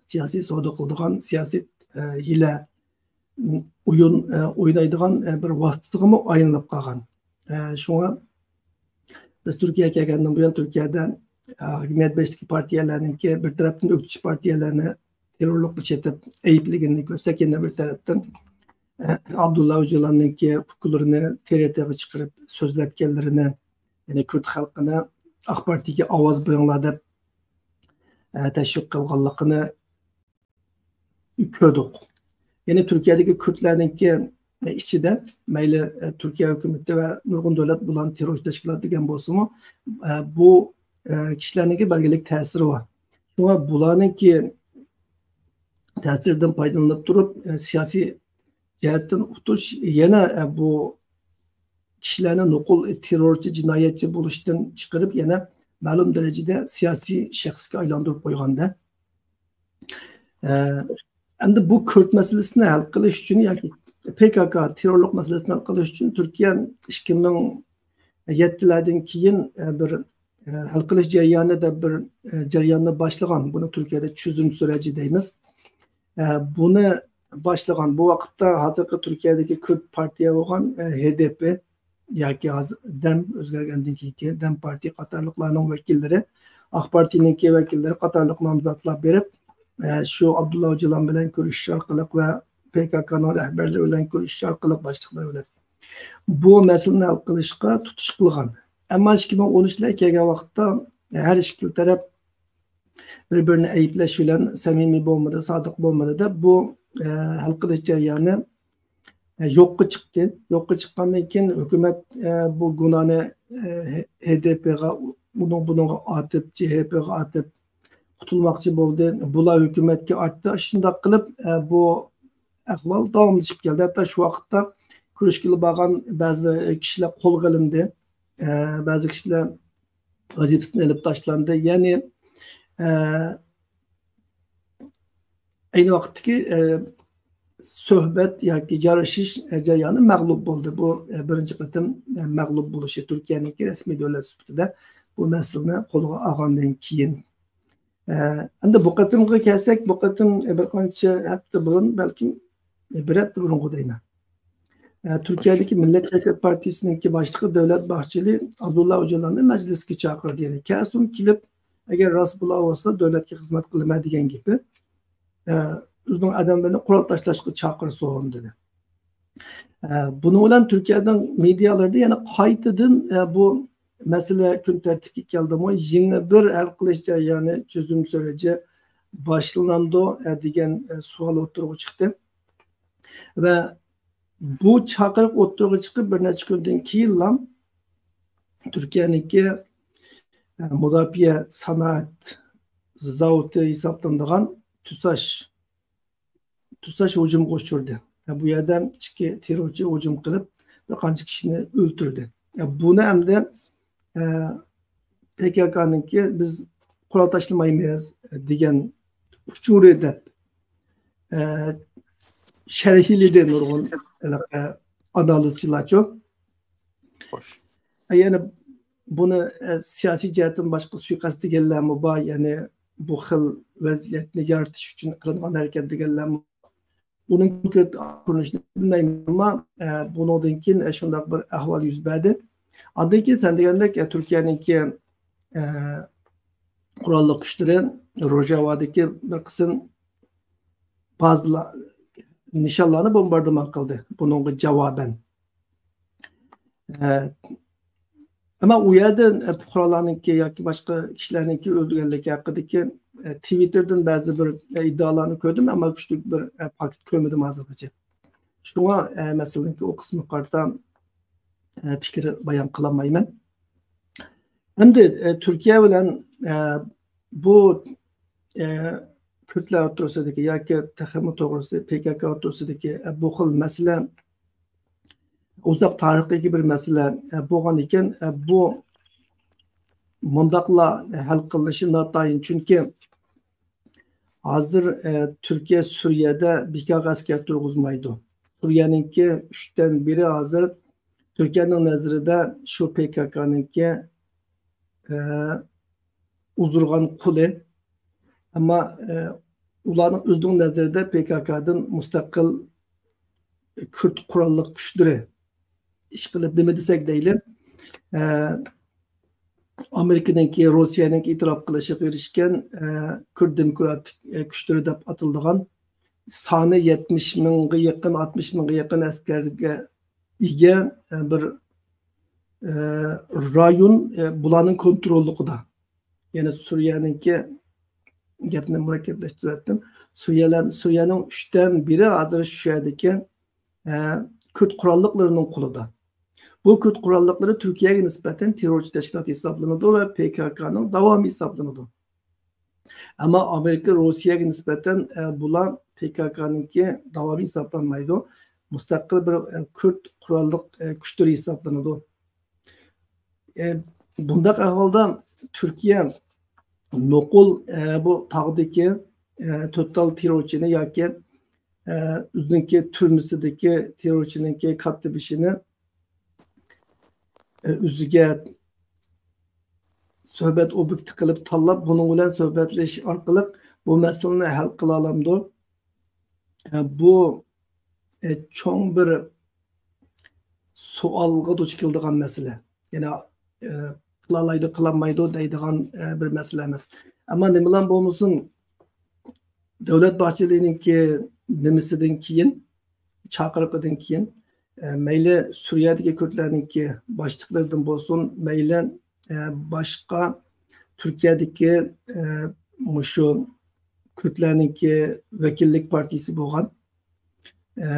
سىياسىي سودا قىلىدىغان، سىياسىي، ئە، ھىيلە، ئويۇن، ئە، ئوينايدىغان، ئە، بىر ۋاسىتىسىغىمۇ ئايلىنىپ قالغان. ئە، شۇڭا بىز تۈركىيەگە كەلگەندىن بۇيان تۈركىيەدە، ئە، ھاكىمىيەت بېشىدىكى پارتىيەلەرنىڭكى بىر تەرەپتىن ئۆكتىچى پارتىيەلەرنى تېررورلۇققا چېتىپ ئەيىبلىگىنىنى كۆرسەك، يەنە بىر تەرەپتىن، ئە، ئابدۇللا ئۆجالاننىڭكى ئۇكىلىرىنى تې رې تېغا چىقىرىپ سۆزلەتكەنلىرىنى، يەنى كۈرد خەلقىنى ئاق پارتىيەگە ئاۋاز بېرىڭلار دەپ، ئە، تەشۋىق قىلغانلىقىنى كۆردۇق. يەنى تۈركىيەدىكى كۈردلەرنىڭكى ئىچىدە مەيلى، ئە، تۈركىيە ھۆكۈمىتى ۋە نۇرغۇن دۆلەت بۇلارنى تېررورچى تەشكىلات دېگەن بولسىمۇ، ئە، بۇ، ئە، كىشىلەرنىڭكى بەلگىلىك تەسىرى بار. شۇڭا بۇلارنىڭكى تەسىرىدىن پايدىلىنىپ تۇرۇپ، ئە، سىياسىي جەھەتتىن ئۇتۇش يەنە، ئە، بۇ كىشىلەرنى نوقۇل تېررورچى، جىنايەتچى بولۇشتىن چىقىرىپ، يەنە مەلۇم دەرىجىدە سىياسىي شەخسكە ئايلاندۇرۇپ قويغاندا. ئە، ئەمدى بۇ كۈرد مەسىلىسىنى ھەل قىلىش ئۈچۈن ياكى پې كا كا تېررورلۇق مەسىلىسىنى ھەل قىلىش ئۈچۈن تۈركىيە ئىككى مىڭ يەتتىلەردىن كېيىن، ئە، بىر، ئە، ھەل قىلىش جەريانى دەپ بىر، ئە، جەرياننى باشلىغان. بۇنى تۈركىيەدە چۆزۈم سۈرەجى دەيمىز. ئە، بۇنى باشلىغان، بۇ ۋاقىتتا ھازىرقى تۈركىيەدىكى كۈرد پارتىيە بولغان، ئە، ھې دې پې ياكى ھازىر دەم، ئۆزگەرگەندىن كېيىنكى دەم پارتىيە قاتارلىقلارنىڭ ۋەكىللىرى، ئاق پارتىيىنىڭكى ۋەكىللىرى قاتارلىق نامزاتلار بېرىپ، ئە، شۇ ئابدۇللا ئۆجالان بىلەن كۆرۈشۈش ئارقىلىق ۋە پې كا كانىڭ رەھبەرلىرى بىلەن كۆرۈشۈش ئارقىلىق، باشلىقلىرى بىلەن بۇ مەسىلىنى ھەل قىلىشقا تۇتۇش قىلغان. ئەمما ئىككى مىڭ ئون ئۈچلەرگە كەلگەن ۋاقىتتا ھەر ئىككىلا تەرەپ بىر-بىرىنى ئەيىبلەش بىلەن سەمىمىي بولمىدى، سادىق بولمىدى دەپ بۇ، ئە، ھەل قىلىش جەريانى، ئە، يوققا چىقتى. يوققا چىققاندىن كېيىن ھۆكۈمەت، ئە، بۇ گۇناھنى، ئە، ھې دې پېغا، ئۇنىڭ بۇنىڭغا ئاتىپ، جې ھې پېغا ئاتىپ قۇتۇلماقچى بولدى. بۇلار ھۆكۈمەتكە ئارتتى. شۇنداق قىلىپ، ئە، بۇ ئەھۋال داۋاملىشىپ كەلدى. ھەتتا شۇ ۋاقىتتا كۈرۈشكىلى بارغان بەزى كىشىلەر قولغا ئېلىندى. ئە، بەزى كىشىلەر ۋەزىپىسىدىن ئېلىپ تاشلاندى. يەنى، ئە، ئەينى ۋاقىتتىكى، ئە، سۆھبەت ياكى يارىشىش، ئە، جەريانى مەغلۇپ بولدى. بۇ، ئە، بىرىنچى قېتىم، ئە، مەغلۇپ بولۇشى تۈركىيەنىڭكى رەسمىي دۆلەت سۈپىتىدە بۇ مەسىلىنى قولغا ئالغاندىن كېيىن. ئە، ئەمدى بۇ قېتىمغا كەلسەك، بۇ قېتىم، ئە، بىر قانچە ھەپتە بۇرۇن، بەلكىم، ئە، بىر ھەپتە بۇرۇنغۇ دەيمەن. ئە، تۈركىيەدىكى مىللەتچى ھەرىكەت پارتىيىسىنىڭكى باشلىقى دەۋلەت باھچېلى ئابدۇللا ئۆجالاننى مەجلىسكە چاقىردى. يەنى كەلسۇن، كېلىپ، ئەگەر راست بولا بولسا، دۆلەتكە خىزمەت قىلىمەن دېگەن گېپى. ئە، ئۆزىنىڭ ئادەملىرىنى قورال تاشلاشقا چاقىرسۇن، دېدى. ئە، بۇنىڭ بىلەن تۈركىيەنىڭ مېدىيالىرىدا يەنە قايتىدىن، ئە، بۇ مەسىلە كۈن تەرتىپكە كەلدىمۇ، يېڭى بىر ھەل قىلىش جەريانى، چۆزۈم سۈرىجى باشلىنامدۇ، ئە، دېگەن، ئە، سوئال ئوتتۇرىغا چىقتى. ۋە بۇ چاقىرىق ئوتتۇرىغا چىقىپ بىر نەچچە كۈندىن كېيىنلا تۈركىيەنىڭكى، ئە، مۇداپىئە سانائەت زاۋۇتى ھېسابلىنىدىغان تۇساش، تۇساش ھۇجۇمغا ئۇچرىدى. ئە، بۇ يەردە ئىككى تېررورچى ھۇجۇم قىلىپ، بىر قانچە كىشىنى ئۆلتۈردى. ئە، بۇنى ئەمدى، ئە، پې كې كېنىڭكى «بىز قورال تاشلىمايمىز» دېگەن ئۇچۇرى دەپ، ئە، شەرھلىدى نۇرغۇن، ئە، ئانالىزچىلارچۇ. خوش. يەنە بۇنى، ئە، سىياسىي جەھەتتىن باشقا سۇيىقەست دېگەنلەرمۇ بار، يەنى بۇ خىل ۋەزىيەتنى يارىتىش ئۈچۈن قىلىنغان ھەرىكەت دېگەنلەرمۇ. ئۇنىڭ كونكرېت كۆرۈنۈشىنى بىلمەيمەن، ئەمما، ئە، بۇنىڭدىن كېيىن، ئە، شۇنداق بىر ئەھۋال يۈز بەردى. ئاندىن كېيىن سەن دېگەندەك، ئە، تۈركىيەنىڭكى، ئە، قوراللىق كۈچلىرى روژاۋادىكى بىر قىسىم بازىلار، نىشانلارنى بومباردىمان قىلدى. بۇنىڭغا جاۋابەن. ئە، ئەمما ئۇ يەردە، ئە، پۇقرالارنىڭكى ياكى باشقا كىشىلەرنىڭكى ئۆلگەنلىكى ھەققىدىكى، ئە، تىۋىتتېردىن بەزى بىر، ئە، ئىددىئالارنى كۆردۈم، ئەمما كۈچلۈك بىر، ئە، پاكىت كۆرمىدىم ھازىرغىچە. شۇڭا، ئە، مەسىلىنىڭكى ئۇ قىسمىغا قارىتا، ئە، پىكىر بايان قىلالمايمەن. ئەمدى، ئە، تۈركىيە بىلەن، ئە، بۇ، ئە، كۈردلەر ئوتتۇرىسىدىكى ياكى تېخىمۇ توغرىسى پى كاكا ئوتتۇرىسىدىكى، ئە، بۇ خىل مەسىلە ئۇزاق تارىخقا ئىگە بىر مەسىلە، ئە، بولغان ئىكەن، ئە، بۇ مۇنداقلا ھەل قىلىنىشى ناتايىن. چۈنكى ھازىر، ئە، تۈركىيە سۈرىيەدە بىكارغا ئەسكەر تۇرغۇزمايدۇ. سۈرىيەنىڭكى ئۈچتىن بىرى ھازىر تۈركىيەنىڭ نەزىرىدە شۇ پى كاكانىڭكى، ئە، ئۇزدۇرغان قولى. ئەمما، ئە، ئۇلارنىڭ ئۆزىنىڭ نەزىرىدە پى كاكادىن مۇستەقىل كۈرد قوراللىق كۈچلىرى ئىشقىلىپ نېمە دېسەك دەيلى، ئە، ئامېرىكىنىڭكى، روسىيەنىڭكى ئېتىراپ قىلىشىغا ئېرىشكەن، ئە، كۈرد دېموكراتىك، ئە، كۈچلىرى دەپ ئاتىلىدىغان سانى يەتمىش مىڭغا يېقىن، ئاتمىش مىڭغا يېقىن ئەسكەرگە ئىگە، ئە، بىر، ئە، رايون، ئە، بۇلارنىڭ كونتروللۇقىدا. يەنى سۈرىيەنىڭكى، گەپنى مۇرەككەپلەشتۈرۈۋەتتىم. سۈرىيەلەر، سۈرىيەنىڭ ئۈچتىن بىرى ھازىر شۇ يەردىكى، ئە، كۈرد قوراللىقلىرىنىڭ قولىدا. بۇ كۈرد قوراللىقلىرى تۈركىيەگە نىسبەتەن تېررورچى تەشكىلات ھېسابلىنىدۇ ۋە پى كاكانىڭ داۋامى ھېسابلىنىدۇ. ئەمما ئامېرىكا روسىيەگە نىسبەتەن، ئە، بۇلار پى كاكانىڭكى داۋامى ھېسابلانمايدۇ. مۇستەقىل بىر، ئە، كۈرد قوراللىق، ئە، كۈچلىرى ھېسابلىنىدۇ. ئە، بۇنداق ئەھۋالدا تۈركىيە نوقۇل، ئە، بۇ تاغدىكى، ئە، تۆت تال تېررورچىنى ياكى، ئە، ئۆزىنىڭكى تۈرمىسىدىكى تېررورچىنىڭكى كاتتىبېشىنى، ئە، ئۆزىگە سۆھبەت ئوبيېكتى قىلىپ تاللاپ، بۇنىڭ بىلەن سۆھبەتلىشىش ئارقىلىق بۇ مەسىلىنى ھەل قىلالامدۇ؟ ئە، بۇ، ئە، چوڭ بىر سوئالغا دۇچ كېلىدىغان مەسىلە. يەنى، ئە، قىلالايدۇ، قىلالمايدۇ دەيدىغان، ئە، بىر مەسىلە ئەمەس. ئەمما نېمىلا بولمىسۇن، دۆلەت باشچىلىقىنىڭكى نېمىسىدىن كېيىن، چاقىرىقىدىن كېيىن، ئە، مەيلى سۈرىيەدىكى كۈردلەرنىڭكى باشلىقلىرىدىن بولسۇن، مەيلى، ئە، باشقا تۈركىيەدىكى، ئە، مۇشۇ كۈردلەرنىڭكى ۋەكىللىك پارتىيىسى بولغان، ئە،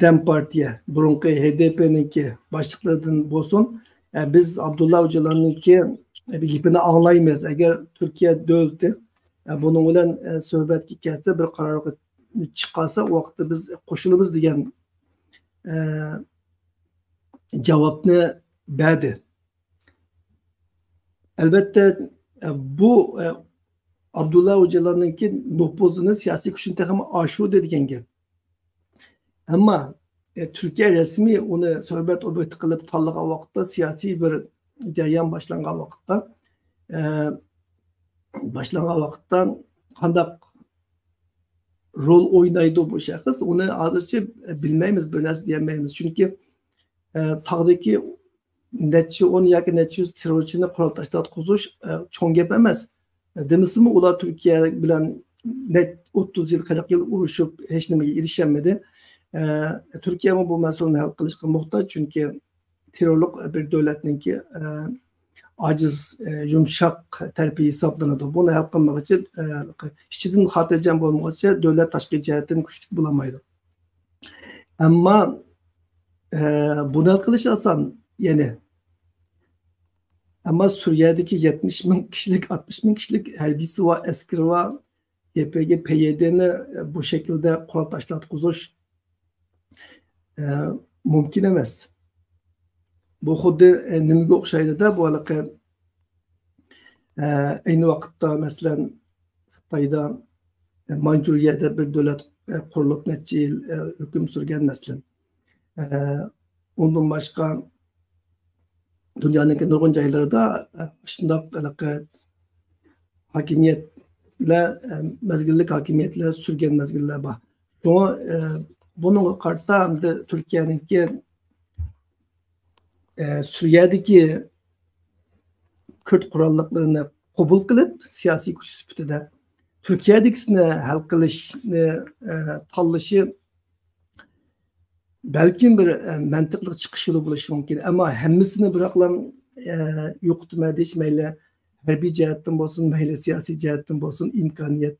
دەم پارتىيە، بۇرۇنقى ھې دې پېنىڭكى باشلىقلىرىدىن بولسۇن، ئە، بىز ئابدۇللا ئوجالاننىڭكى، ئە، گېپىنى ئاڭلايمىز. ئەگەر تۈركىيە دۆلىتى، ئە، بۇنىڭ بىلەن، ئە، سۆھبەتكە كەلسە، بىر قارارغا چىقارسا، ئۇ ۋاقىتتا بىز قوشۇلىمىز دېگەن، ئە، جاۋابنى بەردى. ئەلۋەتتە، ئە، بۇ، ئە، ئابدۇللا ئوجالاننىڭكى نوپۇزىنى، سىياسىي كۈچىنى تېخىمۇ ئاشۇردى دېگەن گەپ. ئەمما، ئە، تۈركىيە رەسمىي ئۇنى سۆھبەت ئوبيېكتى قىلىپ تاللىغان ۋاقىتتا، سىياسىي بىر جەريان باشلانغان ۋاقىتتا، ئە، باشلانغان ۋاقىتتا قانداق رول ئوينايدۇ بۇ شەخس؟ ئۇنى ھازىرچە بىلمەيمىز، بىر نەرسە دېيەلمەيمىز. چۈنكى، ئە، تاغدىكى نەچچە ئون ياكى نەچچە يۈز تېررورچىنى قورال تاشلاتقۇزۇش، ئە، چوڭ گەپ ئەمەس. دېمىسىمۇ ئۇلار تۈركىيە بىلەن نەچ-، ئوتتۇز يىل، قىرىق يىل ئۇرۇشۇپ ھېچ نېمىگە ئېرىشەلمىدى. ئە، تۈركىيەمۇ بۇ مەسىلىنى ھەل قىلىشقا موھتاج، چۈنكى تېررورلۇق بىر دۆلەتنىڭكى، ئە، ئاجىز، ئە، يۇمشاق تەرىپى ھېسابلىنىدۇ. بۇنى ھەل قىلمىغۇچە، ئە، ئىچىدىن خاتىرجەم بولمىغۇچە دۆلەت تاشقى جەھەتتىن كۈچلۈك بولالمايدۇ. ئەمما، ئە، بۇنى ھەل قىلىش ئاسان، يەنى. ئەمما سۈرىيەدىكى يەتمىش مىڭ كىشىلىك، ئاتمىش مىڭ كىشىلىك ھەربىيسى بار، ئەسكىرى بار، يې پې گې، پې يې دېنى بۇ شەكىلدە قورال تاشلاتقۇزۇش، ئە، مۇمكىن ئەمەس. بۇ خۇددى، ئە، نېمىگە ئوخشايدۇ-دە، بۇ ھېلىقى، ئە، ئەينى ۋاقىتتا، مەسىلەن، خىتايدا، ئە، مانجۇرىيەدە بىر دۆلەت، ئە، قۇرۇلۇپ نەچچە يىل، ئە، ھۆكۈم سۈرگەن، مەسىلەن. ئە، ئۇندىن باشقا، دۇنيانىڭكى نۇرغۇن جايلىرىدا، ئە، شۇنداق ھېلىقى ھاكىمىيەتلەر، ئە، مەزگىللىك ھاكىمىيەتلەر سۈرگەن مەزگىللەر بار. شۇڭا، ئە، بۇنىڭغا قارىتا ئەمدى تۈركىيەنىڭكى، ئە، سۈرىيەدىكى كۈرد قوراللىقلىرىنى قوبۇل قىلىپ، سىياسىي كۈچ سۈپىتىدە تۈركىيەدىكىسىنى ھەل قىلىشنى، ئە، تاللىشى بەلكىم بىر، ئە، مەنتىقلىق چىقىش يولى بولۇشى مۇمكىن. ئەمما ھەممىسىنى بىراقلا، ئە، يوقىتىمەن دېيىش مەيلى ھەربىي جەھەتتىن بولسۇن، مەيلى سىياسىي جەھەتتىن بولسۇن، ئىمكانىيەت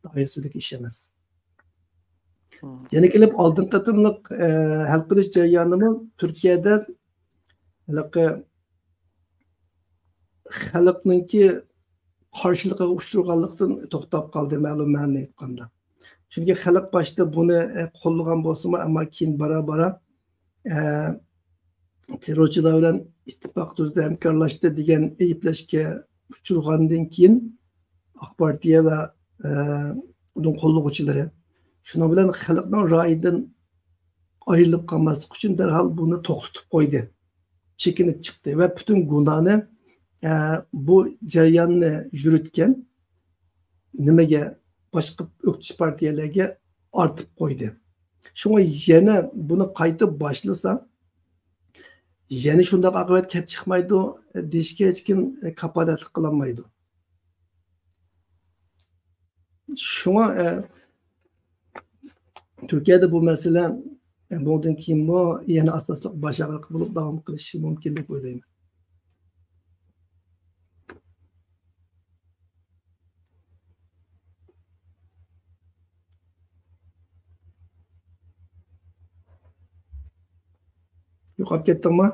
دائىرىسىدىكى ئىش ئەمەس. مم. يەنە كېلىپ ئالدىنقى قېتىملىق، ئە، ھەل قىلىش جەريانىمۇ تۈركىيەدە ھېلىقى خەلقنىڭكى قارشىلىقىغا ئۇچرىغانلىقتىن توختاپ قالدى، مەلۇم مەنىدە ئېيتقاندا. چۈنكى خەلق باشتا بۇنى، ئە، قوللىغان بولسىمۇ، ئەمما كېيىن بارا-بارا، ئە، تېررورچىلار بىلەن ئىتتىپاق تۈزدى، ھەمكارلاشتى دېگەن ئەيىبلەشكە ئۇچرىغاندىن كېيىن، ئاق پارتىيە ۋە، ئە، ئۇنىڭ قوللىغۇچىلىرى شۇنىڭ بىلەن خەلقنىڭ رايىدىن ئايرىلىپ قالماسلىق ئۈچۈن دەرھال بۇنى توختىتىپ قويدى. چېكىنىپ چىقتى ۋە پۈتۈن گۇناھنى، ئە، بۇ جەرياننى يۈرۈتكەن نېمىگە، باشقا ئۆكتىچى پارتىيەلەرگە ئارتىپ قويدى. شۇڭا يەنە بۇنى قايتا باشلىسا، يەنە شۇنداق ئاقىۋەت كەپ چىقمايدۇ، دېيىشكە ھېچكىم كاپالەتلىك قىلالمايدۇ. شۇڭا، ئە، تۈركىيەدە بۇ مەسىلە، ئە، بۇنىڭدىن كېيىنمۇ يەنە ئاساسلىق باش ئاغرىقى بولۇپ داۋام قىلىشى مۇمكىن دەپ ئويلايمەن. يوقاپ كەتتىڭمۇ؟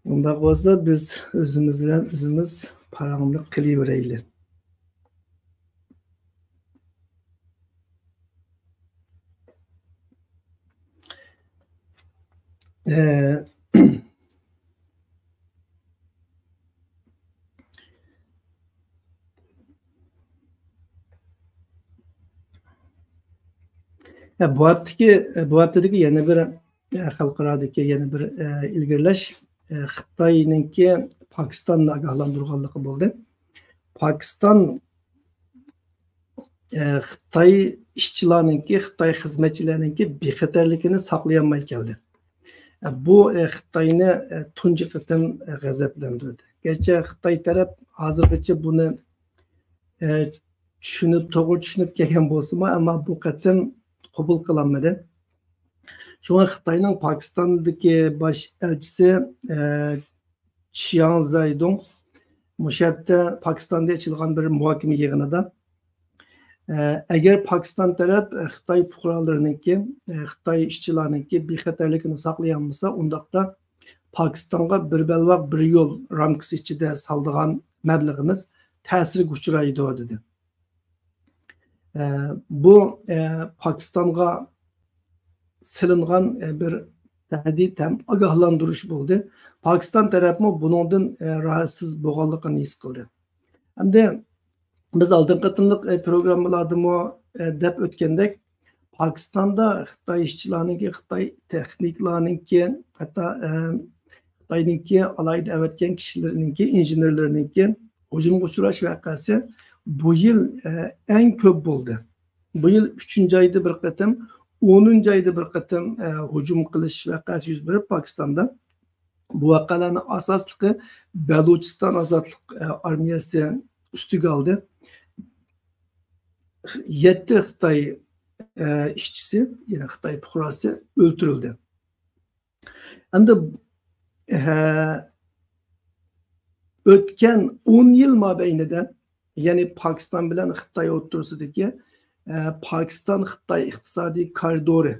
ئۇنداق بولسا، بىز ئۆزىمىز بىلەن ئۆزىمىز پاراڭلىق قىلىۋېرەيلى. ئە، ئە، بۇ ھەپتىكى، بۇ ھەپتىدىكى يەنە بىر، ئە، خەلقئارادىكى يەنە بىر، ئە، ئىلگىرىلەش، ئە، خىتاينىڭكى پاكىستاننى ئاگاھلاندۇرغانلىقى بولدى. پاكىستان ئە، خىتاي ئىشچىلارنىڭكى، خىتاي خىزمەتچىلەرنىڭكى بىخەتەرلىكىنى ساقلىيالماي كەلدى. ئە، بۇ، ئە، خىتاينى، ئە، تۇنجى قېتىم، ئە، غەزەپلەندۈردى. گەرچە خىتاي تەرەپ ھازىرغىچە بۇنى، ئە، چۈشىنىپ، توغرا چۈشىنىپ كەلگەن بولسىمۇ، ئەمما بۇ قېتىم قوبۇل قىلالمىدى. شۇڭا خىتاينىڭ پاكىستاندىكى باش ئەلچىسى، ئە، چياڭ زايدۇڭ مۇشۇ ھەپتە پاكىستاندا ئېچىلغان بىر مۇھاكىمە يىغىنىدا، ئە، ئەگەر پاكىستان تەرەپ، ئە، خىتاي پۇقرالىرىنىڭكى، ئە، خىتاي ئىشچىلارنىڭكى بىخەتەرلىكىنى ساقلىيالمىسا، ئۇنداقتا پاكىستانغا بىر بەلباغ، بىر يول رامكىسى ئىچىدە سالىدىغان مەبلىغىمىز تەسىرگە ئۇچرايدۇ، دېدى. ئە، بۇ، ئە، پاكىستانغا سېلىنغان، ئە، بىر تەھدىت ھەم ئاگاھلاندۇرۇش بولدى. پاكىستان تەرەپمۇ بۇنىڭدىن، ئە، راھەتسىز بولغانلىقىنى ھېس قىلدى. ئەمدى بىز ئالدىنقى قېتىملىق، ئە، پروگراممىلاردىمۇ، ئە، دەپ ئۆتكەندەك، پاكىستاندا خىتاي ئىشچىلارنىڭكى، خىتاي تېخنىكلارنىڭكى، ھەتتا، ئە، خىتاينىڭكى ئالاھىدە ئەۋەتكەن كىشىلىرىنىڭكى، ئىنژېنېرلىرىنىڭكى ھۇجۇمغا ئۇچراش ۋەقەسى بۇ يىل، ئە، ئەڭ كۆپ بولدى. بۇ يىل ئۈچىنچى ئايدا بىر قېتىم، ئونىنچى ئايدا بىر قېتىم، ئە، ھۇجۇم قىلىش ۋەقەسى يۈز بېرىپ، پاكىستاندا بۇ ۋەقەلەرنىڭ ئاساسلىقى بەلۇچىستان ئازادلىق، ئە، ئارمىيەسى ئۈستىگە ئالدى. يەتتە خىتاي، ئە، ئىشچىسى، يەنى خىتاي پۇقراسى ئۆلتۈرۈلدى. ئەمدى، ھە، ئۆتكەن ئون يىل مابەينىدە، يەنى پاكىستان بىلەن خىتاي ئوتتۇرىسىدىكى، ھە، پاكىستان-خىتاي ئىقتىسادىي كارىدورى،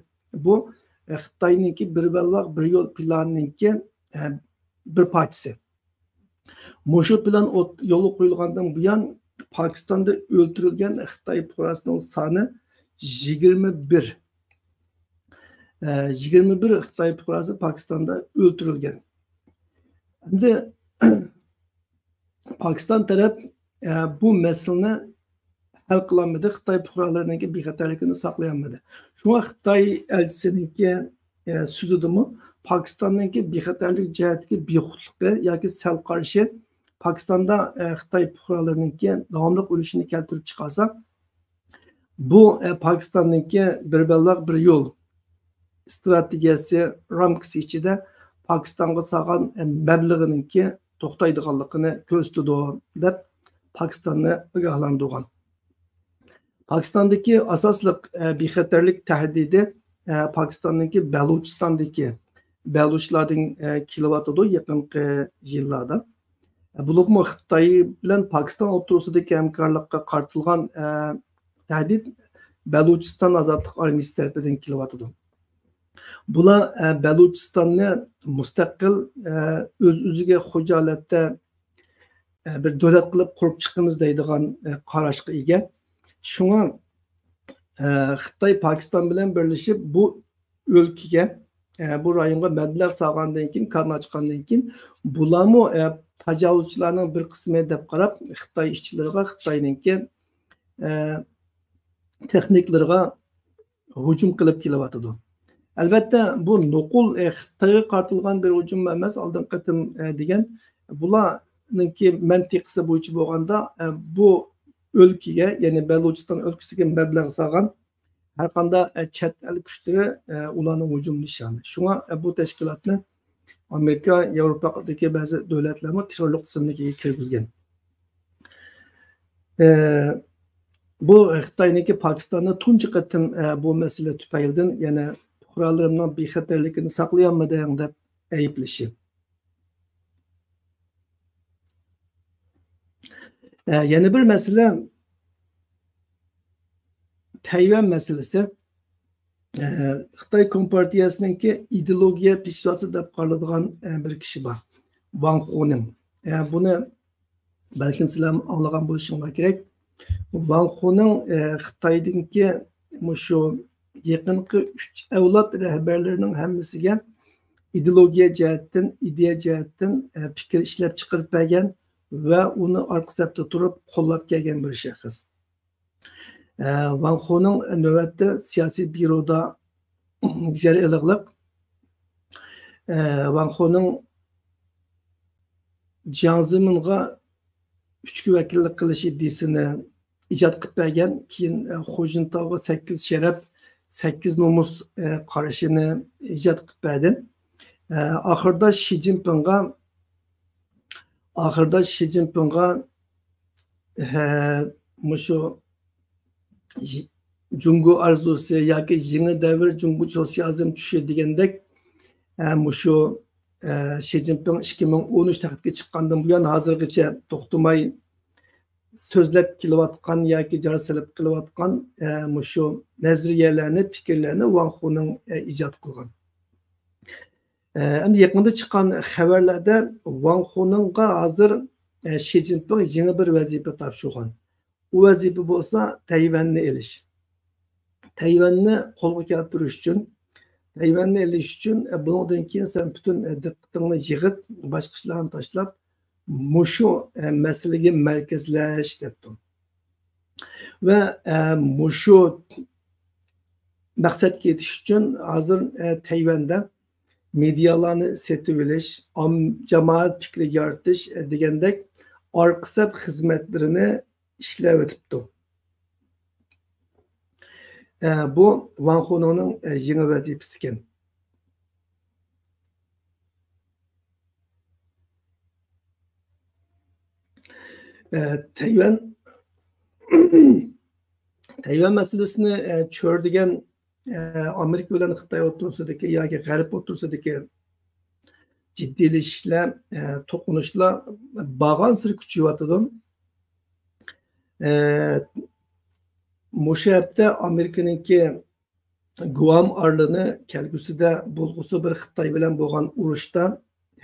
بۇ، ھە، خىتاينىڭكى بىر بەلباغ، بىر يول پىلانىنىڭكى، ھە، بىر پارچىسى. مۇشۇ پىلان ئوت-، يولغا قويۇلغاندىن بۇيان، پاكىستاندا ئۆلتۈرۈلگەن خىتاي پۇقراسىنىڭ سانى يىگىرمە بىر. ئە، يىگىرمە بىر خىتاي پۇقراسى پاكىستاندا ئۆلتۈرۈلگەن. ئەمدى پاكىستان تەرەپ، ئە، بۇ مەسىلىنى ھەل قىلالمىدى، خىتاي پۇقرالىرىنىڭكى بىخەتەرلىكىنى ساقلىيالمىدى. شۇڭا خىتاي ئەلچىسىنىڭكى، ئە، سۆزىدىمۇ پاكىستاننىڭكى بىخەتەرلىك جەھەتتىكى بىخۇدلۇقى ياكى سەل قارىشى پاكىستاندا، ئە، خىتاي پۇقرالىرىنىڭكى داۋاملىق ئۆلۈشىنى كەلتۈرۈپ چىقارسا، بۇ، ئە، پاكىستاننىڭكى بىر بەلباغ بىر يول ئىستراتېگىيەسى رامكىسى ئىچىدە پاكىستانغا سالغان، ئە، مەبلىغىنىڭكى توختايدىغانلىقىنى كۆرسىتىدۇ، دەپ پاكىستاننى ئاگاھلاندۇرغان. پاكىستاندىكى ئاساسلىق، ئە، بىخەتەرلىك تەھدىتى، ئە، پاكىستاندىكى بەلۇچىستاندىكى بەلۇچلاردىن، ئە، كېلىۋاتىدۇ يېقىنقى يىللاردا. بولۇپمۇ خىتاي بىلەن پاكىستان ئوتتۇرىسىدىكى ھەمكارلىققا قارىتىلغان، ئە، تەھدىت بەلۇچىستان ئازادلىق ئارمىيىسى تەرىپىدىن كېلىۋاتىدۇ. بۇلار، ئە، بەلۇچىستاننى مۇستەقىل، ئە، ئۆز-ئۆزىگە خوجا ھالەتتە، ئە، بىر دۆلەت قىلىپ قۇرۇپ چىقىمىز دەيدىغان، ئە، قاراشقا ئىگە. شۇڭا، ئە، خىتاي پاكىستان بىلەن بىرلىشىپ بۇ ئۆلكىگە، ئە، بۇ رايونغا مەبلەغ سالغاندىن كېيىن، كارنى ئاچقاندىن كېيىن، بۇلارمۇ، ئە، تاجاۋۇزچىلارنىڭ بىر قىسمى دەپ قاراپ، خىتاي ئىشچىلىرىغا، خىتاينىڭكى، ئە، تېخنىكلىرىغا ھۇجۇم قىلىپ كېلىۋاتىدۇ. ئەلۋەتتە، بۇ نوقۇل، ئە، خىتايغا قارىتىلغان بىر ھۇجۇم ئەمەس، ئالدىنقى قېتىم، ئە، دېگەن. بۇلارنىڭكى مەنتىقىسى بويىچە بولغاندا، ئە، بۇ ئۆلكىگە، يەنى بەلۇچىستان ئۆلكىسىگە مەبلەغ سالغان ھەر قانداق، ئە، چەت ئەل كۈچلىرى، ئە، ئۇلارنىڭ ھۇجۇم نىشانى. شۇڭا، ئە، بۇ تەشكىلاتنى ئامېرىكا، ياۋروپادىكى بەزى دۆلەتلەرمۇ تېررورلۇق تىزىملىكىگە كىرگۈزگەن. ئە، بۇ خىتاينىڭكى پاكىستاننى تۇنجى قېتىم، ئە، بۇ مەسىلە تۈپەيلىدىن يەنە پۇقرالىرىمنىڭ بىخەتەرلىكىنى ساقلىيالمىدىڭ دەپ ئەيىبلىشى. ئە، يەنە بىر مەسىلە تەيۋەن مەسىلىسى. ئە، خىتاي كومپارتىيەسىنىڭكى ئىدېئولوگىيە پېشۋاسى دەپ قارىلىدىغان، ئە، بىر كىشى بار. ۋاڭ خۇنىڭ. ئە، بۇنى بەلكىم سىلەر ئاڭلىغان بولۇشۇڭلار كېرەك. ۋاڭ خۇنىڭ، ئە، خىتايدىكى مۇشۇ يېقىنقى ئۈچ ئەۋلاد رەھبەرلىرىنىڭ ھەممىسىگە ئىدېئولوگىيە جەھەتتىن، ئىدىيە جەھەتتىن، ئە، پىكىر ئىشلەپ چىقىرىپ بەرگەن ۋە ئۇنى ئارقا سەپتە تۇرۇپ قوللاپ كەلگەن بىر شەخس. ئە، ۋاڭ خۇنىڭ نۆۋەتتە سىياسىي بيۇرودا يەر ئېلىقلىق. ئە، ۋاڭ خۇنىڭ جياڭ زېمىنغا ئۈچكە ۋەكىللىك قىلىش ئىدىيىسىنى ئىجاد قىلىپ بەرگەن. كېيىن، ئە، خۇ جىنتاۋغا سەككىز شەرەپ، سەككىز نومۇس، ئە، قارىشىنى ئىجاد قىلىپ بەردى. ئە، ئاخىرىدا شى جىنپىڭغا، ئاخىرىدا شى جىنپىڭغا، ئە، مۇشۇ ژ-، جۇڭگو ئارزۇسى ياكى يېڭى دەۋر جۇڭگو سوتسىيالىزم چۈشى دېگەندەك، ئە، مۇشۇ، ئە، شى جىنپىڭ ئىككى مىڭ ئون ئۈچ تەختكە چىققاندىن بۇيان ھازىرغىچە توختىماي سۆزلەپ كېلىۋاتقان ياكى جار سېلىپ قېلىۋاتقان، ئە، مۇشۇ نەزەرىيەلەرنى، پىكىرلەرنى ۋاڭ خۇنىڭ، ئە، ئىجاد قىلغان. ئە، ئەمدى يېقىندا چىققان خەۋەرلەردە ۋاڭ خۇنىڭغا ھازىر، ئە، شى جىنپىڭ يېڭى بىر ۋەزىپە تاپشۇرغان. ئۇ ۋەزىپە بولسا تەيۋەننى ئېلىش. تەيۋەننى قولغا كەلتۈرۈش ئۈچۈن، تەيۋەننى ئېلىش ئۈچۈن، ئە، بۇنىڭدىن كېيىن سەن پۈتۈن، ئە، دىققىتىڭنى يىغىپ، باشقا ئىشلارنى تاشلاپ، مۇشۇ، ئە، مەسىلىگە مەركەزلەش، دەپتۇ. ۋە، ئە، مۇشۇ مەقسەتكە يېتىش ئۈچۈن ھازىر، ئە، تەيۋەندە مېدىيالارنى سېتىۋېلىش، ئام-، جامائەت پىكرى يارىتىش، ئە، دېگەندەك ئارقا سەپ خىزمەتلىرىنى ئىشلەۋېتىپتۇ. ئە، بۇ ۋاڭ خۇنىڭنىڭ، ئە، يېڭى ۋەزىپىسىكەن. ئە، تەيۋەن، تەيۋەن مەسىلىسىنى، ئە، چۆرىدىگەن، ئە، ئامېرىكا بىلەن خىتاي ئوتتۇرىسىدىكى ياكى غەرب ئوتتۇرىسىدىكى جىددىيلىشىشلەر، ئە، توقۇنۇشلار بارغانسېرى كۈچىيىۋاتىدۇ. ئە، مۇشۇ ھەپتە ئامېرىكىنىڭكى گۇئام ئارىلىنى كەلگۈسىدە بولغۇسى بىر خىتاي بىلەن بولغان ئۇرۇشتا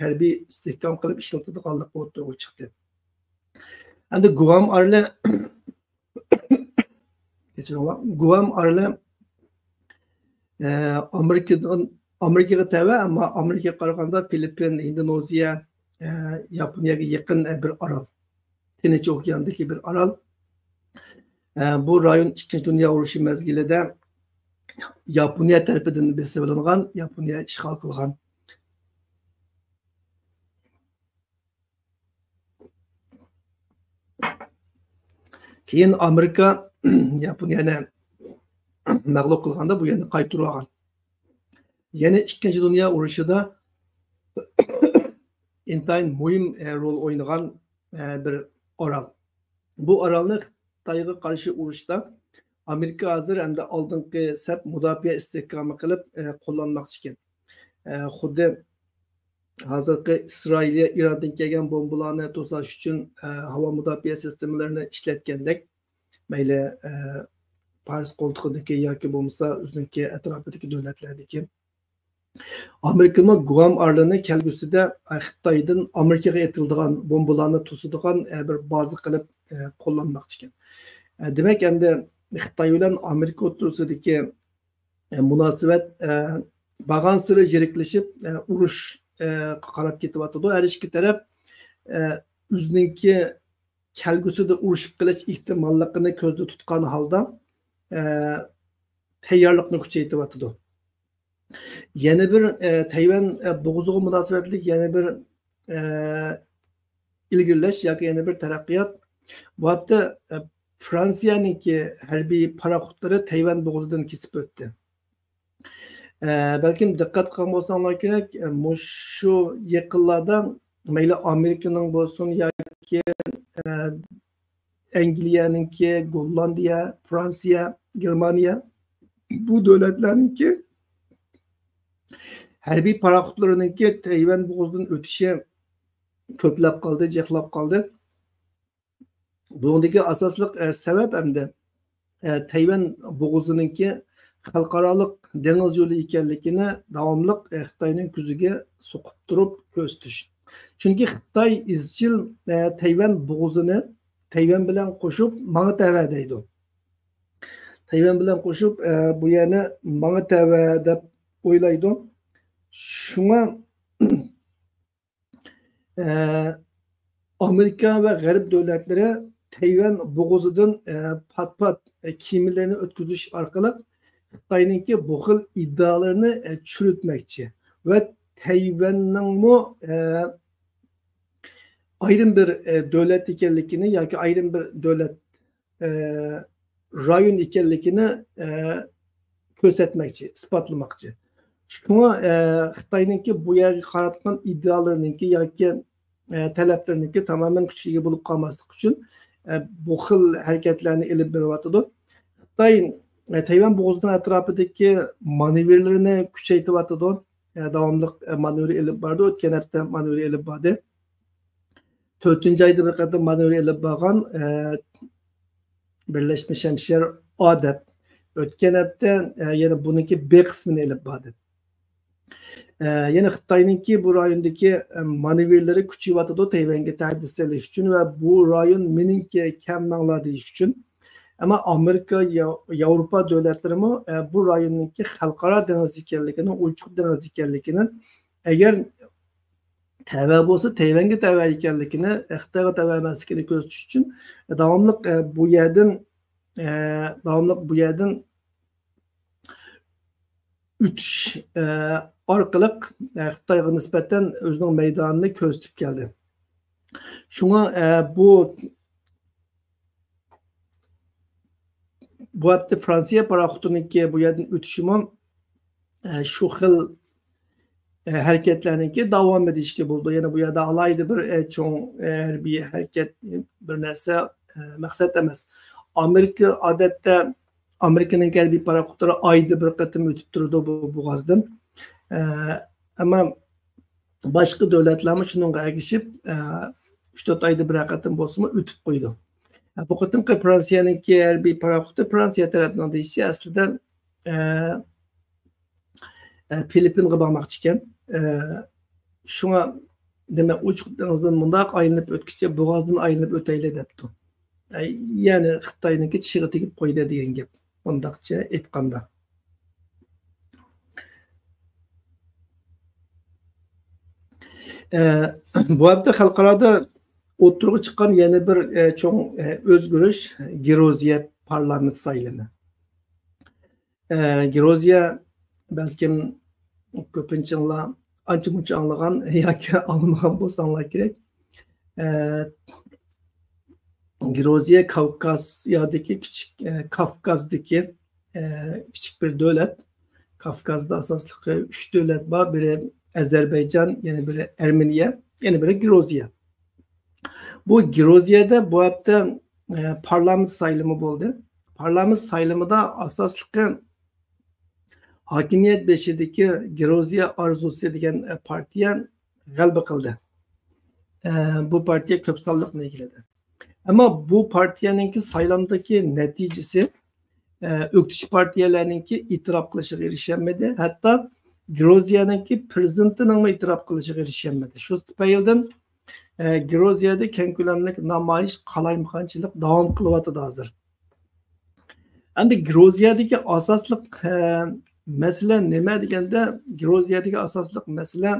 ھەربىي ئىستىھكام قىلىپ ئىشلىتىدىغانلىقى ئوتتۇرىغا چىقتى. ئەمدى گۇئام ئارىلى، كەچۈرۈڭلار، گۇئام ئارىلى، ئە، ئامېرىكىدىن، ئامېرىكىغا تەۋە، ئەمما ئامېرىكىغا قارىغاندا فىلىپپىن، ھىندونېزىيە، ئە، ياپونىيەگە يېقىن، ئە، بىر ئارال. تىنچ ئوكياندىكى بىر ئارال. ئە، بۇ رايون ئىككىنچى دۇنيا ئۇرۇشى مەزگىلىدە ياپونىيە تەرىپىدىن بېسىۋېلىنغان، ياپونىيە ئىشغال قىلغان. كېيىن ئامېرىكا ياپونىيەنى مەغلۇپ قىلغاندا بۇ يەرنى قايتۇرۇۋالغان. يەنە ئىككىنچى دۇنيا ئۇرۇشىدا ئىنتايىن مۇھىم، ئە، رول ئوينىغان، ئە، بىر ئارال. بۇ ئارالنى خىتايغا قارشى ئۇرۇشتا ئامېرىكا ھازىر ھەمدە ئالدىنقى سەپ مۇداپىئە ئىستىھكامى قىلىپ، ئە، قوللانماقچى ئىكەن. ئە، خۇددى ھازىرقى ئىسرائىلىيە ئىراندىن كەلگەن بومبىلارنى توساش ئۈچۈن، ئە، ھاۋا مۇداپىئە سىستېمىلىرىنى ئىشلەتكەندەك، مەيلى، ئە، پارس قولتۇقىدىكى ياكى بولمىسا ئۆزىنىڭكى ئەتراپىدىكى دۆلەتلەردىكى. ئامېرىكىمۇ گۇئام ئارىلىنى كەلگۈسىدە، ئە، خىتايدىن ئامېرىكىغا ئېتىلىدىغان بومبىلارنى توسىدىغان، ئە، بىر بازا قىلىپ، ئە، قوللانماقچى ئىكەن. ئە، دېمەك، ئەمدى خىتاي بىلەن ئامېرىكا ئوتتۇرىسىدىكى، ئە، مۇناسىۋەت، ئە، بارغانسېرى يىرىكلىشىپ، ئە، ئۇرۇش، ئە، قاراپ كېتىۋاتىدۇ. ھەر ئىككى تەرەپ، ئە، ئۆزىنىڭكى كەلگۈسىدە ئۇرۇشۇپ قېلىش ئېھتىماللىقىنى كۆزدە تۇتقان ھالدا، ئە، تەييارلىقنى كۈچەيتىۋاتىدۇ. يەنە بىر، ئە، تەيۋەن، ئە، بوغۇزىغا مۇناسىۋەتلىك يەنە بىر، ئە، ئىلگىرىلەش ياكى يەنە بىر تەرەققىيات. بۇ ھەپتە، ئە، فرانسىيەنىڭكى ھەربىي پاراخوتلىرى تەيۋەن بوغۇزىدىن كېسىپ ئۆتتى. ئە، بەلكىم دىققەت قىلغان بولساڭلار كېرەك، ئە، مۇشۇ يېقىنلاردا مەيلى ئامېرىكىنىڭ بولسۇن ياكى، ئە، ئەنگلىيەنىڭكى، گوللاندىيە، فرانسىيە، گېرمانىيە، بۇ دۆلەتلەرنىڭكى ھەربىي پاراخوتلىرىنىڭكى تەيۋەن بوغۇزىدىن ئۆتۈشى كۆپلەپ قالدى، جىقلاپ قالدى. بۇنىڭدىكى ئاساسلىق، ئە، سەۋەب ئەمدى، ئە، تەيۋەن بوغۇزىنىڭكى خەلقئارالىق دېڭىز يولى ئىكەنلىكىنى داۋاملىق، ئە، خىتاينىڭ كۆزىگە سوقۇپ تۇرۇپ كۆرسىتىش. چۈنكى خىتاي ئىزچىل، ئە، تەيۋەن بوغۇزىنى تەيۋەن بىلەن قوشۇپ ماڭا تەۋە دەيدۇ. تەيۋەن بىلەن قوشۇپ، ئە، بۇ يەرنى ماڭا تەۋە دەپ ئويلايدۇ. شۇڭا، ئە، ئامېرىكا ۋە غەرب دۆلەتلىرى تەيۋەن بوغۇزىدىن، ئە، پات-پات، ئە، كېمىلىرىنى ئۆتكۈزۈش ئارقىلىق خىتاينىڭكى بۇ خىل ئىدىئالىرىنى، ئە، چۈشۈرتمەكچى ۋە تەيۋەننىڭمۇ، ئە، ئايرىم بىر، ئە، دۆلەت ئىكەنلىكىنى ياكى ئايرىم بىر دۆلەت، ئە، رايون ئىكەنلىكىنى، ئە، كۆرسەتمەكچى، ئىسپاتلىماقچى. شۇڭا، ئە، خىتاينىڭكى بۇ يەرگە قاراتقان ئىدىئالىرىنىڭكى ياكى، ئە، تەلەپلىرىنىڭكى تامامەن كۈچكە ئىگە بولۇپ قالماسلىق ئۈچۈن، ئە، بۇ خىل ھەرىكەتلەرنى ئېلىپ بېرىۋاتىدۇ. خىتاي، ئە، تەيۋەن بوغۇزىنىڭ ئەتراپىدىكى مانېۋىرلىرىنى كۈچەيتىۋاتىدۇ. ئە، داۋاملىق، ئە، مانېۋىر ئېلىپ بارىدۇ. ئۆتكەن ھەپتە مانېۋىر ئېلىپ باردى. تۆتىنچى ئايدا بىر قېتىم مانېۋىر ئېلىپ بارغان، ئە، بىرلەشمە شەمشەر ئا دەپ. ئۆتكەن ھەپتە، ئە، يەنە بۇنىڭكى بى قىسمىنى ئېلىپ باردى. ئە، يەنە خىتاينىڭكى بۇ رايوندىكى، ئە، مانېۋىرلىرى كۈچىيىۋاتىدۇ تەيۋەنگە تەھدىت سېلىش ئۈچۈن ۋە بۇ رايون مېنىڭكى، كەلمەڭلار دېيىش ئۈچۈن. ئەمما ئامېرىكا، يا-، ياۋروپا دۆلەتلىرىمۇ، ئە، بۇ رايوننىڭكى خەلقئارا دېڭىز ئىكەنلىكىنى، ئوچۇق دېڭىز ئىكەنلىكىنى، ئەگەر تەۋە بولسا، تەيۋەنگە تەۋە ئىكەنلىكىنى، خىتايغا تەۋە ئەمەسلىكىنى كۆرسىتىش ئۈچۈن داۋاملىق، ئە، بۇ يەردىن، ئە، داۋاملىق بۇ يەردىن ئۆتۈش، ئە، ئارقىلىق، ئە، خىتايغا نىسبەتەن ئۆزىنىڭ مەيدانىنى كۆرسىتىپ كەلدى. شۇڭا، ئە، بۇ بۇ ھەپتە فرانسىيە پاراخوتىنىڭكى بۇ يەردىن ئۆتۈشىمۇ، ئە، شۇ خىل، ئە، ھەرىكەتلەرنىڭكى داۋامى دېيىشكە بولىدۇ. يەنە بۇ يەردە ئالاھىدە بىر، ئە، چوڭ، ئە، ھەربىي ھەرىكەت، بىر نەرسە، ئە، مەقسەت ئەمەس. ئامېرىكا ئادەتتە، ئامېرىكىنىڭ ھەربىي پاراخوتلىرى ئايدا بىر قېتىم ئۆتۈپ تۇرىدۇ بۇ بوغازدىن. ئە، ئەمما باشقا دۆلەتلەرمۇ شۇنىڭغا ئەگىشىپ، ئە، ئۈچ تۆت ئايدا بىرەر قېتىم بولسىمۇ ئۆتۈپ قويىدۇ. ئە، بۇ قېتىمقى فرانسىيەنىڭكى ھەربىي پاراخوتى، فرانسىيە تەرەپنىڭ دېيىشىچە، ئەسلىدە، ئە، ئە، فىلىپپىنغا بارماقچى ئىكەن. ئە، شۇڭا دېمەك، ئوچۇق دېڭىزدىن مۇنداق ئايلىنىپ ئۆتكۈچە بوغازدىن ئايلىنىپ ئۆتەيلى دەپتۇ. ئە، يەنى خىتاينىڭكى چىشىغا تېگىپ قويدى دېگەن گەپ. مۇنداقچە ئېيتقاندا. ئە، بۇ ھەپتە خەلقئارادا ئوتتۇرىغا چىققان يەنە بىر، ئە، چوڭ، ئە، ئۆزگىرىش، گرۇزىيە پارلامېنت سايلىمى. ئە، گرۇزىيە بەلكىم كۆپىنچىڭلار ئانچە-مۇنچە ئاڭلىغان ياكى ئاڭلىمىغان بولساڭلار كېرەك. ئە، گرۇزىيە كاۋكازيادىكى كىچىك، ئە، كاۋكازدىكى، ئە، كىچىك بىر دۆلەت. كاۋكازدا ئاساسلىقى ئۈچ دۆلەت بار. بىرى ئەزەربەيجان، يەنە بىرى ئەرمېنىيە، يەنە بىرى گرۇزىيە. بۇ گرۇزىيەدە بۇ ھەپتە، ئە، پارلامېنت سايلىمى بولدى. پارلامېنت سايلىمىدا ئاساسلىقى ھاكىمىيەت بېشىدىكى گرۇزىيە ئارزۇسى دېگەن، ئە، پارتىيە غەلىبە قىلدى. ئە، بۇ پارتىيە كۆپ سانلىقنى ئىگىلىدى. ئەمما بۇ پارتىيەنىڭكى سايلامدىكى نەتىجىسى، ئە، ئۆكتىچى پارتىيەلەرنىڭكى ئېتىراپ قىلىشىغا ئېرىشەلمىدى. ھەتتا گرۇزىيەنىڭكى پىرېزىدېنتىنىڭمۇ ئېتىراپ قىلىشىغا ئېرىشەلمىدى. شۇ تۈپەيلىدىن، ئە، گرۇزىيەدە كەڭ كۆلەملىك نامايىش، قالايمىقانچىلىق داۋام قىلىۋاتىدۇ ھازىر. ئەمدى گرۇزىيەدىكى ئاساسلىق، ئە، مەسىلە نېمە دېگەندە، گرۇزىيەدىكى ئاساسلىق مەسىلە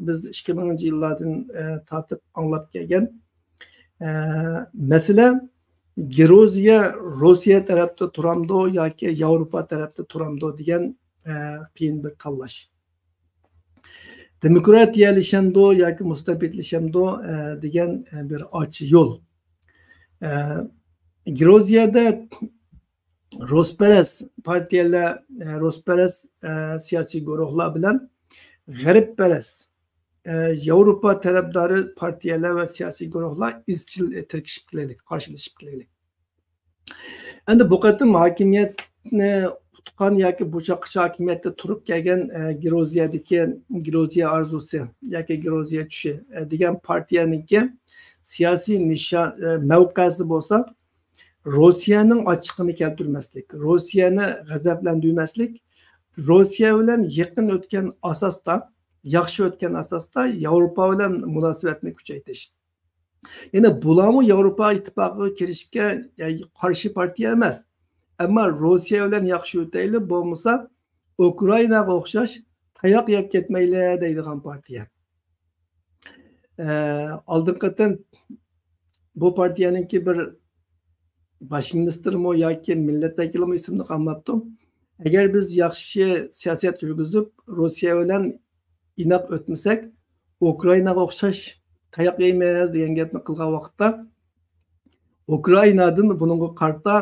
بىز ئىككى مىڭىنچى يىللاردىن، ئە، تارتىپ ئاڭلاپ كەلگەن، ئە، مەسىلە گرۇزىيە روسىيە تەرەپتە تۇرامدۇ ياكى ياۋروپا تەرەپتە تۇرامدۇ دېگەن، ئە، قىيىن بىر تاللاش. دېموكراتىيەلىشەمدۇ ياكى مۇستەبىتلىشەمدۇ، ئە، دېگەن، ئە، بىر ئاچ يول. ئە، گرۇزىيەدە روسپەرەس پارتىيەلەر، ئە، روسپەرەس، ئە، سىياسىي گۇرۇھلار بىلەن غەربپەرەس، ئە، ياۋروپا تەرەپدارى پارتىيەلەر ۋە سىياسىي گۇرۇھلار ئىزچىل، ئە، تىركىشىپ كېلەيلىك، قارشىلىشىپ كېلەيلىك. ئەمدى بۇ قېتىم ھاكىمىيەتنى ئۇتقان ياكى بۇ چاققىچە ھاكىمىيەتتە تۇرۇپ كەلگەن، ئە، گرۇزىيەدىكى گرۇزىيە ئارزۇسى ياكى گرۇزىيە چۈشى، ئە، دېگەن پارتىيەنىڭكى سىياسىي نىشان، ئە، مەۋقەسى بولسا روسىيەنىڭ ئاچچىقىنى كەلتۈرمەسلىك، روسىيەنى غەزەپلەندۈرمەسلىك، روسىيە بىلەن يېقىن ئۆتكەن ئاساستا، ياخشى ئۆتكەن ئاساستا ياۋروپا بىلەن مۇناسىۋەتنى كۈچەيتىش. يەنى بۇلارمۇ ياۋروپا ئىتتىپاقىغا كىرىشكە، يا، قارشى پارتىيە ئەمەس. ئەمما روسىيە بىلەن ياخشى ئۆتەيلى، بولمىسا ئۇكرائىناغا ئوخشاش تاياق يەپ كەتمەيلى دەيدىغان پارتىيە. ئە، ئالدىنقى قېتىم بۇ پارتىيەنىڭكى بىر باش مىنىستىرمۇ ياكى مىللەت ۋەكىلىمۇ ئېسىمدە قالماپتۇ. ئەگەر بىز ياخشى سىياسەت يۈرگۈزۈپ، روسىيە بىلەن ئىناق ئۆتمىسەك، ئۇكرائىناغا ئوخشاش تاياق يەيمىز دېگەن گەپنى قىلغان ۋاقىتتا، ئۇكرائىنادىن بۇنىڭغا قارىتا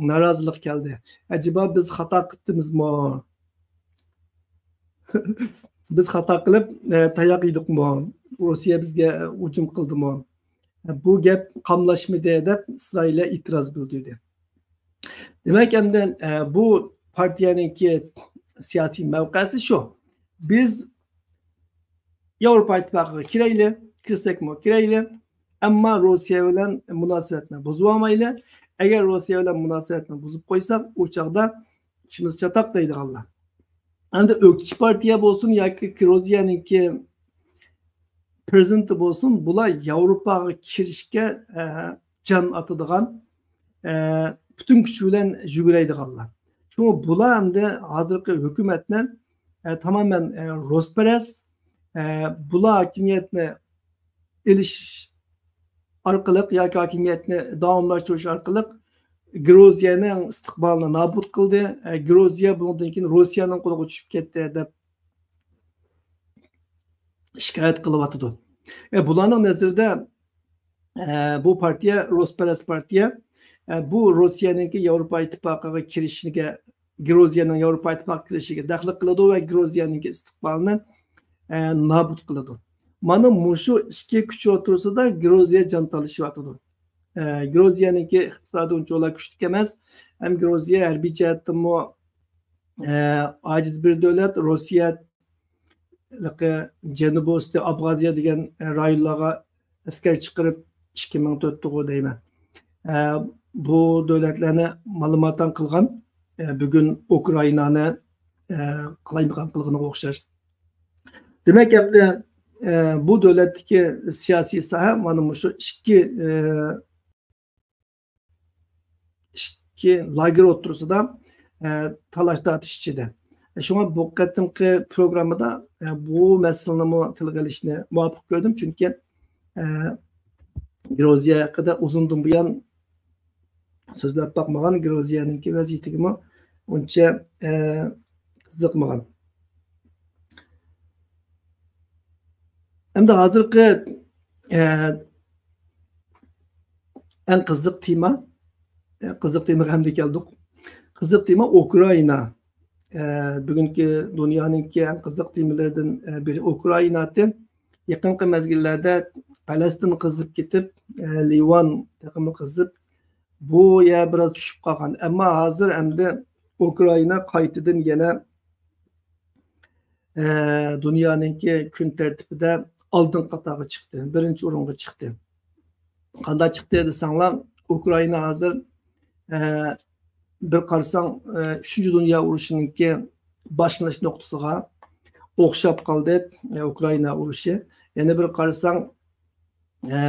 نارازىلىق كەلدى. ئەجەبا بىز خاتا قىپتىمىزمۇ؟ بىز خاتا قىلىپ، ئە، تاياق يېدۇقمۇ؟ روسىيە بىزگە ھۇجۇم قىلدىمۇ؟ بۇ گەپ قاملاشمىدى دەپ ئىسرائىلىيە ئېتىراز بىلدۈردى. دېمەك، ئەمدى، ئە، بۇ پارتىيەنىڭكى سىياسىي مەۋقەسى شۇ. بىز ياۋروپا ئىتتىپاقىغا كىرەيلى، كىرسەكمۇ كىرەيلى، ئەمما روسىيە بىلەن مۇناسىۋەتنى بۇزۇۋالمايلى. ئەگەر روسىيە بىلەن مۇناسىۋەتنى بۇزۇپ قويساق، ئۇ چاغدا ئىچىمىز چاتاق دەيدىغانلار. ئەمدى ئۆكتىچى پارتىيە بولسۇن ياكى گرۇزىيەنىڭكى پىرېزىدېنتى بولسۇن، بۇلار ياۋروپاغا كىرىشكە، ئە، جان ئاتىدىغان، ئە، پۈتۈن كۈچى بىلەن يۈگۈرەيدىغانلار. شۇڭا بۇلار ئەمدى ھازىرقى ھۆكۈمەتنى، ئە، تامامەن، ئە، روسپەرەس، ئە، بۇلار ھاكىمىيەتنى ئېلىش ئارقىلىق ياكى ھاكىمىيەتنى داۋاملاشتۇرۇش ئارقىلىق گرۇزىيەنىڭ ئىستىقبالىنى نابۇت قىلدى. ئە، گرۇزىيە بۇنىڭدىن كېيىن روسىيەنىڭ قولىغا چۈشۈپ كەتتى دەپ شىكايەت قىلىۋاتىدۇ. ئە، بۇلارنىڭ نەزىرىدە، ئە، بۇ پارتىيە، روسپەرەس پارتىيە، ئە، بۇ روسىيەنىڭكى ياۋروپا ئىتتىپاقىغا كىرىشىگە، گرۇزىيەنىڭ ياۋروپا ئىتتىپاقىغا كىرىشىگە دەخلى قىلىدۇ ۋە گرۇزىيەنىڭكى ئىستىقبالىنى، ئە، نابۇت قىلىدۇ. مانا مۇشۇ ئىككى كۈچ ئوتتۇرىسىدا گرۇزىيە جان تالىشىۋاتىدۇ. ئە، گرۇزىيەنىڭكى ئىقتىسادى ئۇنچىۋالا كۈچلۈك ئەمەس، ھەم گرۇزىيە ھەربىي جەھەتتىنمۇ ئە، ئاجىز بىر دۆلەت، روسىيە، جەنۇبىي ئوستى، ئابخازىيە دېگەن رايونلارغا ئەسكەر چىقىرىپ، ئىككى مىڭ تۆتتىغۇ دەيمەن. ئە، بۇ دۆلەتلەرنى مالىماتاڭ قىلغان، ئە، بۈگۈن ئۇكرائىنانى، ئە، قالايمىقان قىلغىنىغا ئوخشاش. دېمەك، ئەمدى ئە، بۇ دۆلەتتىكى سىياسىي ساھە مانا مۇشۇ ئىككى، ئە، ئىككى لاگېر ئوتتۇرىسىدا، ئە، تالاش تارتىش ئىچىدە. شۇڭا بۇ قېتىمقى پروگراممىدا، ئە، بۇ مەسىلىنىمۇ تىلغا ئېلىشنى مۇۋاپىق كۆردۈم، چۈنكى، ئە، گرۇزىيە ھەققىدە ئۇزۇندىن بۇيان سۆزلەپ باقمىغان، گرۇزىيەنىڭكى ۋەزىيىتىگىمۇ ئۇنچە، ئە، قىزىقمىغان. ئەمدى ھازىرقى، ئە، ئەڭ قىزىق تېما، ئە، قىزىق تېمىغا ئەمدى كەلدۇق. قىزىق تېما ئۇكرائىنا. ئە، بۈگۈنكى دۇنيانىڭكى ئەڭ قىزىق تېمىلىرىدىن، ئە، بىرى ئۇكرائىنا. يېقىنقى مەزگىللەردە پەلەستىن قىزىپ كېتىپ، ئە، لىۋان تېخىمۇ قىزىپ، بۇ يەر بىراز چۈشۈپ قالغان. ئەمما ھازىر ئەمدى ئۇكرائىنا قايتىدىن يەنە، ئە، دۇنيانىڭكى كۈن تەرتىپىدە ئالدىنقى قاتارغا چىقتى، بىرىنچى ئورۇنغا چىقتى. قانداق چىقتى دېسەڭلار، ئۇكرائىنا ھازىر، ئە، بىر قارىساڭ، ئە، ئۈچىنچى دۇنيا ئۇرۇشىنىڭكى باشلىنىش نۇقتىسىغا ئوخشاپ قالدى، ئە، ئۇكرائىنا ئۇرۇشى. يەنە بىر قارىساڭ، ئە،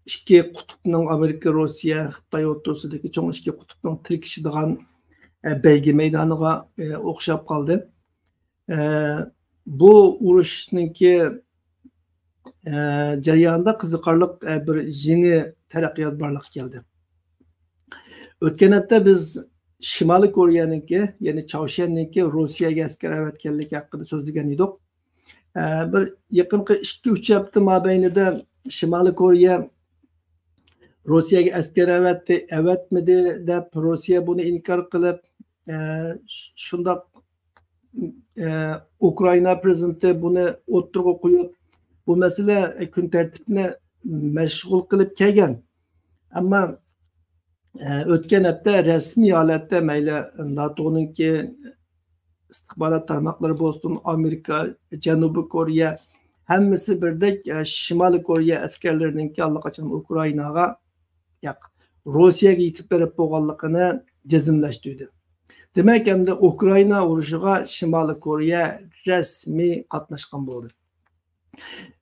ئىككى قۇتۇپنىڭ، ئامېرىكا، روسىيە، خىتاي ئوتتۇرىسىدىكى چوڭ ئىككى قۇتۇپنىڭ تىركىشىدىغان، ئە، بەيگە مەيدانىغا، ئە، ئوخشاپ قالدى. ئە، بۇ ئۇرۇشنىڭكى، ئە، جەريانىدا قىزىقارلىق، ئە، بىر يېڭى تەرەققىيات بارلىققا كەلدى. ئۆتكەن ھەپتە بىز شىمالىي كورېيەنىڭكى، يەنى چاۋشيەننىڭكى روسىيەگە ئەسكەر ئەۋەتكەنلىكى ھەققىدە سۆزلىگەن ئىدۇق. ئە، بىر يېقىنقى ئىككى، ئۈچ ھەپتە مابەينىدە شىمالىي كورېيە روسىيەگە ئەسكەر ئەۋەتتى، ئەۋەتمىدى دەپ، روسىيە بۇنى ئىنكار قىلىپ، ئە، ش-، شۇنداق، ئە، ئۇكرائىنا پىرېزىدېنتى بۇنى ئوتتۇرىغا قويۇپ، بۇ مەسىلە كۈن تەرتىپنى مەشغۇل قىلىپ كەلگەن. ئەمما، ئە، ئۆتكەن ھەپتە رەسمىي ھالەتتە مەيلى ناتونىڭكى ئىستىخبارات تارماقلىرى بولسۇن، ئامېرىكا، جەنۇبىي كورېيە، ھەممىسى بىردەك، ئە، شىمالىي كورېيە ئەسكەرلىرىنىڭكى ئاللىقاچان ئۇكرائىناغا، ياق، روسىيەگە يېتىپ بېرىپ بولغانلىقىنى جەزملەشتۈردى. دېمەك، ئەمدى ئۇكرائىنا ئۇرۇشىغا شىمالىي كورېيە رەسمىي قاتناشقان بولدى.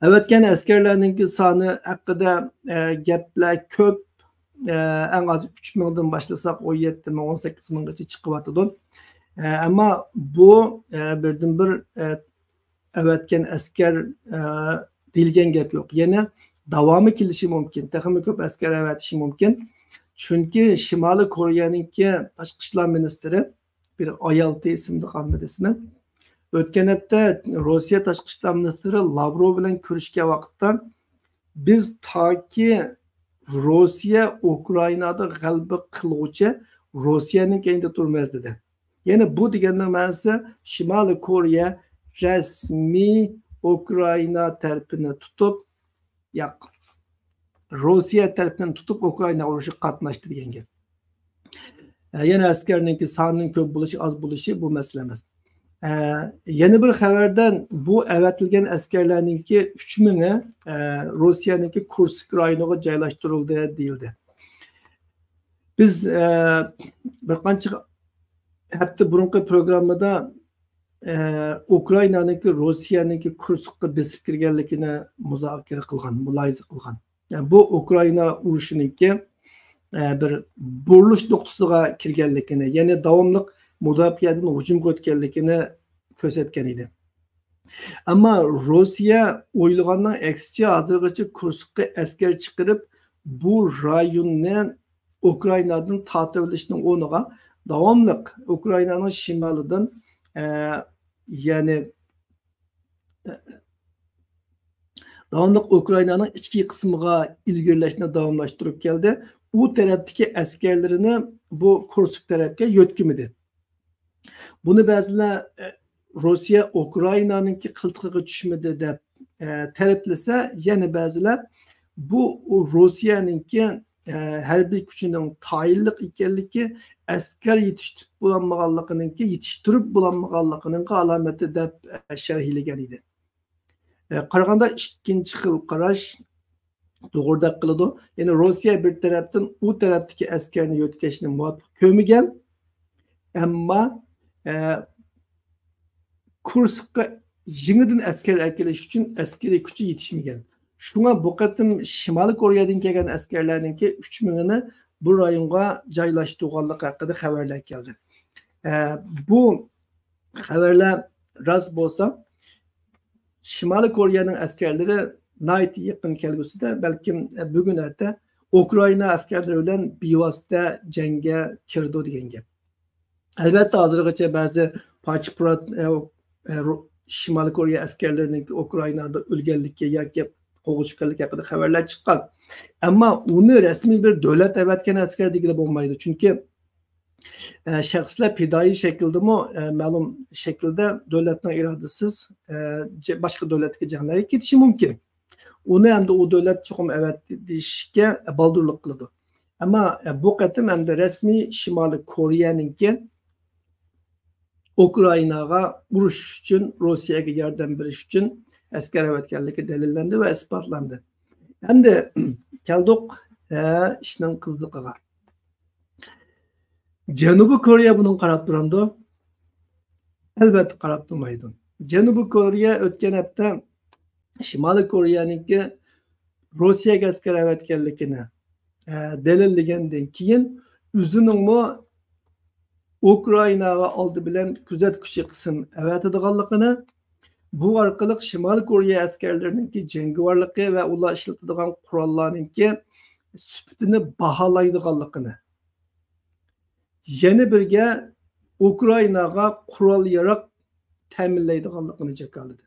ئەۋەتكەن ئەسكەرلەرنىڭكى سانى ھەققىدە، ئە، گەپلەر كۆپ. ئە، ئەڭ ئاز ئۈچ مىڭدىن باشلىساق، ئون يەتتە مىڭ، ئون سەككىز مىڭغىچە چىقىۋاتىدۇ. ئە، ئەمما بۇ، ئە، بىردىنبىر، ئە، ئەۋەتكەن ئەسكەر، ئە، دېيىلگەن گەپ يوق. يەنە داۋامى كېلىشى مۇمكىن. تېخىمۇ كۆپ ئەسكەر ئەۋەتىشى مۇمكىن. چۈنكى شىمالىي كورېيەنىڭكى تاشقى ئىشلار مىنىستىرى، بىر ئايالتى ئىسىملىق ئالمىدى ئىسمى. ئۆتكەن ھەپتە روسىيە تاشقى ئىشلار مىنىستىرى لاۋروۋ بىلەن كۆرۈشكەن ۋاقىتتا، «بىز تاكى روسىيە ئۇكرائىنادا غەلىبە قىلغۇچە روسىيەنىڭ كەينىدە تۇرىمىز» دېدى. يەنى بۇ دېگەننىڭ مەنىسى، شىمالىي كورېيە رەسمىي ئۇكرائىنا تەرىپىنى تۇتۇپ، ياق، روسىيە تەرىپىنى تۇتۇپ ئۇكرائىنا ئۇرۇشىغا قاتناشتى دېگەن گەپ. ئە، يەنە ئەسكەرنىڭكى سانىنىڭ كۆپ بولۇشى، ئاز بولۇشى بۇ مەسىلە ئەمەس. ئە، يەنە بىر خەۋەردە بۇ ئەۋەتىلگەن ئەسكەرلەرنىڭكى ئۈچ مىڭى، ئە، روسىيەنىڭكى كۇرسك رايونىغا جايلاشتۇرۇلدى دېيىلدى. بىز، ئە، بىر قانچە ھەپتە بۇرۇنقى پروگراممىدا، ئە، ئۇكرائىنانىڭكى روسىيەنىڭكى كۇرسكقا بېسىپ كىرگەنلىكىنى مۇزاكىرە قىلغان، مۇلاھىزە قىلغان. يەنى بۇ ئۇكرائىنا ئۇرۇشىنىڭكى، ئە، بىر بۇرۇلۇش نۇقتىسىغا كىرگەنلىكىنى، يەنى داۋاملىق مۇداپىئەدىن ھۇجۇمغا ئۆتكەنلىكىنى كۆرسەتكەن ئىدى. ئەمما روسىيە ئويلىغاننىڭ ئەكسىچە ھازىرغىچە كۇرسكقا ئەسكەر چىقىرىپ، بۇ رايوننى ئۇكرائىنادىن تارتىۋېلىشنىڭ ئورنىغا داۋاملىق ئۇكرائىنانىڭ شىمالىدىن، ئە، يەنى، داۋاملىق ئۇكرائىنانىڭ ئىچكى قىسمىغا ئىلگىرىلەشنى داۋاملاشتۇرۇپ كەلدى. ئۇ تەرەپتىكى ئەسكەرلىرىنى بۇ كۇرسك تەرەپكە يۆتكىمىدى. بۇنى بەزىلەر، ئە، روسىيە ئۇكرائىنانىڭكى قىلتىقىغا چۈشمىدى دەپ، ئە، تەرىپلىسە، يەنە بەزىلەر بۇ روسىيەنىڭكى، ئە، ھەربىي كۈچىنىڭ تايىنلىق ئىكەنلىكى، ئەسكەر يېتىشتۈرۈپ بولالمىغانلىقىنىڭكى، يېتىشتۈرۈپ بولالمىغانلىقىنىڭ ئالامىتى دەپ، ئە، شەرھلىگەن ئىدى. ئە، قارىغاندا ئىككىنچى خىل قاراش توغرىدەك قىلىدۇ. يەنى روسىيە بىر تەرەپتىن ئۇ تەرەپتىكى ئەسكەرنى يۆتكەشنى مۇۋاپىق كۆرمىگەن، ئەمما، ئە، كۇرسكقا يېڭىدىن ئەسكەر ئەكېلىش ئۈچۈن ئەسكىرىي كۈچى يېتىشمىگەن. شۇڭا بۇ قېتىم شىمالىي كورېيەدىن كەلگەن ئەسكەرلەرنىڭكى ئۈچ مىڭىنى بۇ رايونغا جايلاشتۇرغانلىقى ھەققىدە خەۋەرلەر كەلدى. ئە، بۇ خەۋەرلەر راست بولسا، شىمالىي كورېيەنىڭ ئەسكەرلىرى ناھايىتى يېقىن كەلگۈسىدە، بەلكىم بۈگۈن ئەتە ئۇكرائىنا ئەسكەرلىرى بىلەن بىۋاسىتە جەڭگە كىرىدۇ دېگەن گەپ. ئەلۋەتتە، ھازىرغىچە بەزى پارچە پۇرات، ئە، ئە، رو-، شىمالىي كورېيە ئەسكەرلىرىنىڭ ئۇكرائىنادا ئۆلگەنلىكى ياكى قولغا چۈشكەنلىكى ھەققىدە خەۋەرلەر چىققان. ئەمما ئۇنى رەسمىي بىر دۆلەت ئەۋەتكەن ئەسكەر دېگىلى بولمايدۇ. چۈنكى، ئە، شەخسلەر پىدائىي شەكىلدىمۇ، ئە، مەلۇم شەكىلدە دۆلەتنىڭ ئىرادىسىز، ئە، جە-، باشقا دۆلەتتىكى جەڭلەرگە كېتىشى مۇمكىن. ئۇنى ئەمدى ئۇ دۆلەت چوقۇم ئەۋەتىشكە بالدۇرلۇق قىلىدۇ. ئەمما، ئە، بۇ قېتىم ئەمدى رەسمىي شىمالىي كورېيەنىڭكى ئۇكرائىناغا ئۇرۇش ئۈچۈن، روسىيەگە ياردەم بېرىش ئۈچۈن ئەسكەر ئەۋەتكەنلىكى دەلىللەندى ۋە ئىسپاتلاندى. ئەمدى كەلدۇق، ئە، ئىشنىڭ قىزىقىغا. جەنۇبىي كورېيە بۇنىڭغا قاراپ تۇرامدۇ؟ ئەلۋەتتە قاراپ تۇرمايدۇ. جەنۇبىي كورېيە ئۆتكەن ھەپتە شىمالىي كورېيەنىڭكى روسىيەگە ئەسكەر ئەۋەتكەنلىكىنى، ئە، دەلىللىگەندىن كېيىن، ئۆزىنىڭمۇ ئۇكرائىناغا ئالدى بىلەن كۆزەتكۈچى قىسىم ئەۋەتىدىغانلىقىنى، بۇ ئارقىلىق شىمالىي كورېيە ئەسكەرلىرىنىڭكى جەڭگىۋارلىقى ۋە ئۇلار ئىشلىتىدىغان قوراللارنىڭكى سۈپىتىنى باھالايدىغانلىقىنى، يەنە بىرگە ئۇكرائىناغا قورال-ياراغ تەمىنلەيدىغانلىقىنى جاكارلىدى.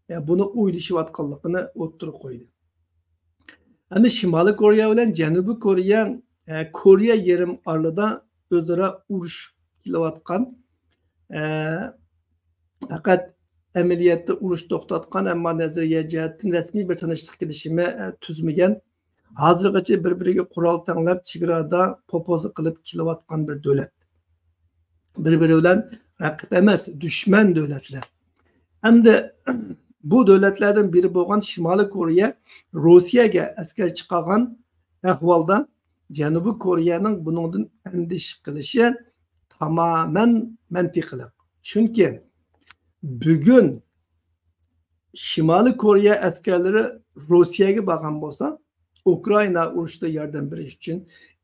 يەنى بۇنى ئويلىشىۋاتقانلىقىنى ئوتتۇرىغا قويدى. ئەمدى شىمالىي كورېيە بىلەن جەنۇبىي كورېيە، ئە، كورېيە يېرىم ئارىلىدا ئۆزئارا ئۇرۇشۇپ كېلىۋاتقان، ئە، پەقەت ئەمەلىيەتتە ئۇرۇش توختاتقان، ئەمما نەزەرىيە جەھەتتىن رەسمىي بىر تىنچلىق كېلىشىمى، ئە، تۈزمىگەن، ھازىرغىچە بىر-بىرىگە قورال تەڭلەپ، چېگرادا پوپوزا قىلىپ كېلىۋاتقان بىر دۆلەت. بىر-بىرى بىلەن رەقىب ئەمەس، دۈشمەن دۆلەتلەر. ئەمدى بۇ دۆلەتلەردىن بىرى بولغان شىمالىي كورېيە روسىيەگە ئەسكەر چىقارغان ئەھۋالدا جەنۇبىي كورېيەنىڭ بۇنىڭدىن ئەندىشە قىلىشى تامامەن مەنتىقىلىق. چۈنكى بۈگۈن شىمالىي كورېيە ئەسكەرلىرى روسىيەگە بارغان بولسا، ئۇكرائىنا ئۇرۇشىدا ياردەم بېرىش ئۈچۈن،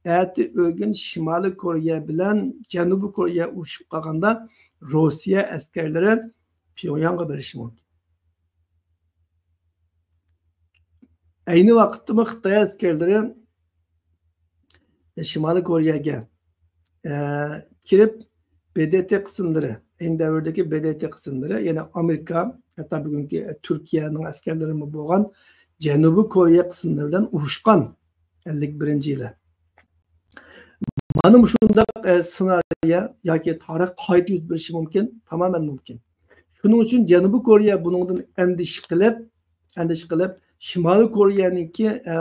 ئەتە ئۆگۈن شىمالىي كورېيە بىلەن جەنۇبىي كورېيە ئۇرۇشۇپ قالغاندا، روسىيە ئەسكەرلىرى پيونگياڭغا بېرىشى مۇمكىن. ئەينى ۋاقىتتىمۇ خىتاي ئەسكەرلىرى شىمالىي كورېيەگە، ئە، كىرىپ، ب د ت قىسىملىرى، ئەينى دەۋردىكى ب د ت قىسىملىرى، يەنى ئامېرىكا، ھەتتا بۈگۈنكى تۈركىيەنىڭ ئەسكەرلىرىمۇ بولغان جەنۇبىي كورېيە قىسىملىرى بىلەن ئۇرۇشقان ئەللىك بىرىنچى يىلى. مانا مۇشۇنداق، ئە، سېنارىيە ياكى تارىخ قايتا يۈز بېرىشى مۇمكىن، تامامەن مۇمكىن. شۇنىڭ ئۈچۈن جەنۇبىي كورېيە بۇنىڭدىن ئەندىشە قىلىپ، ئەندىشە قىلىپ، شىمالىي كورېيەنىڭكى، ئە،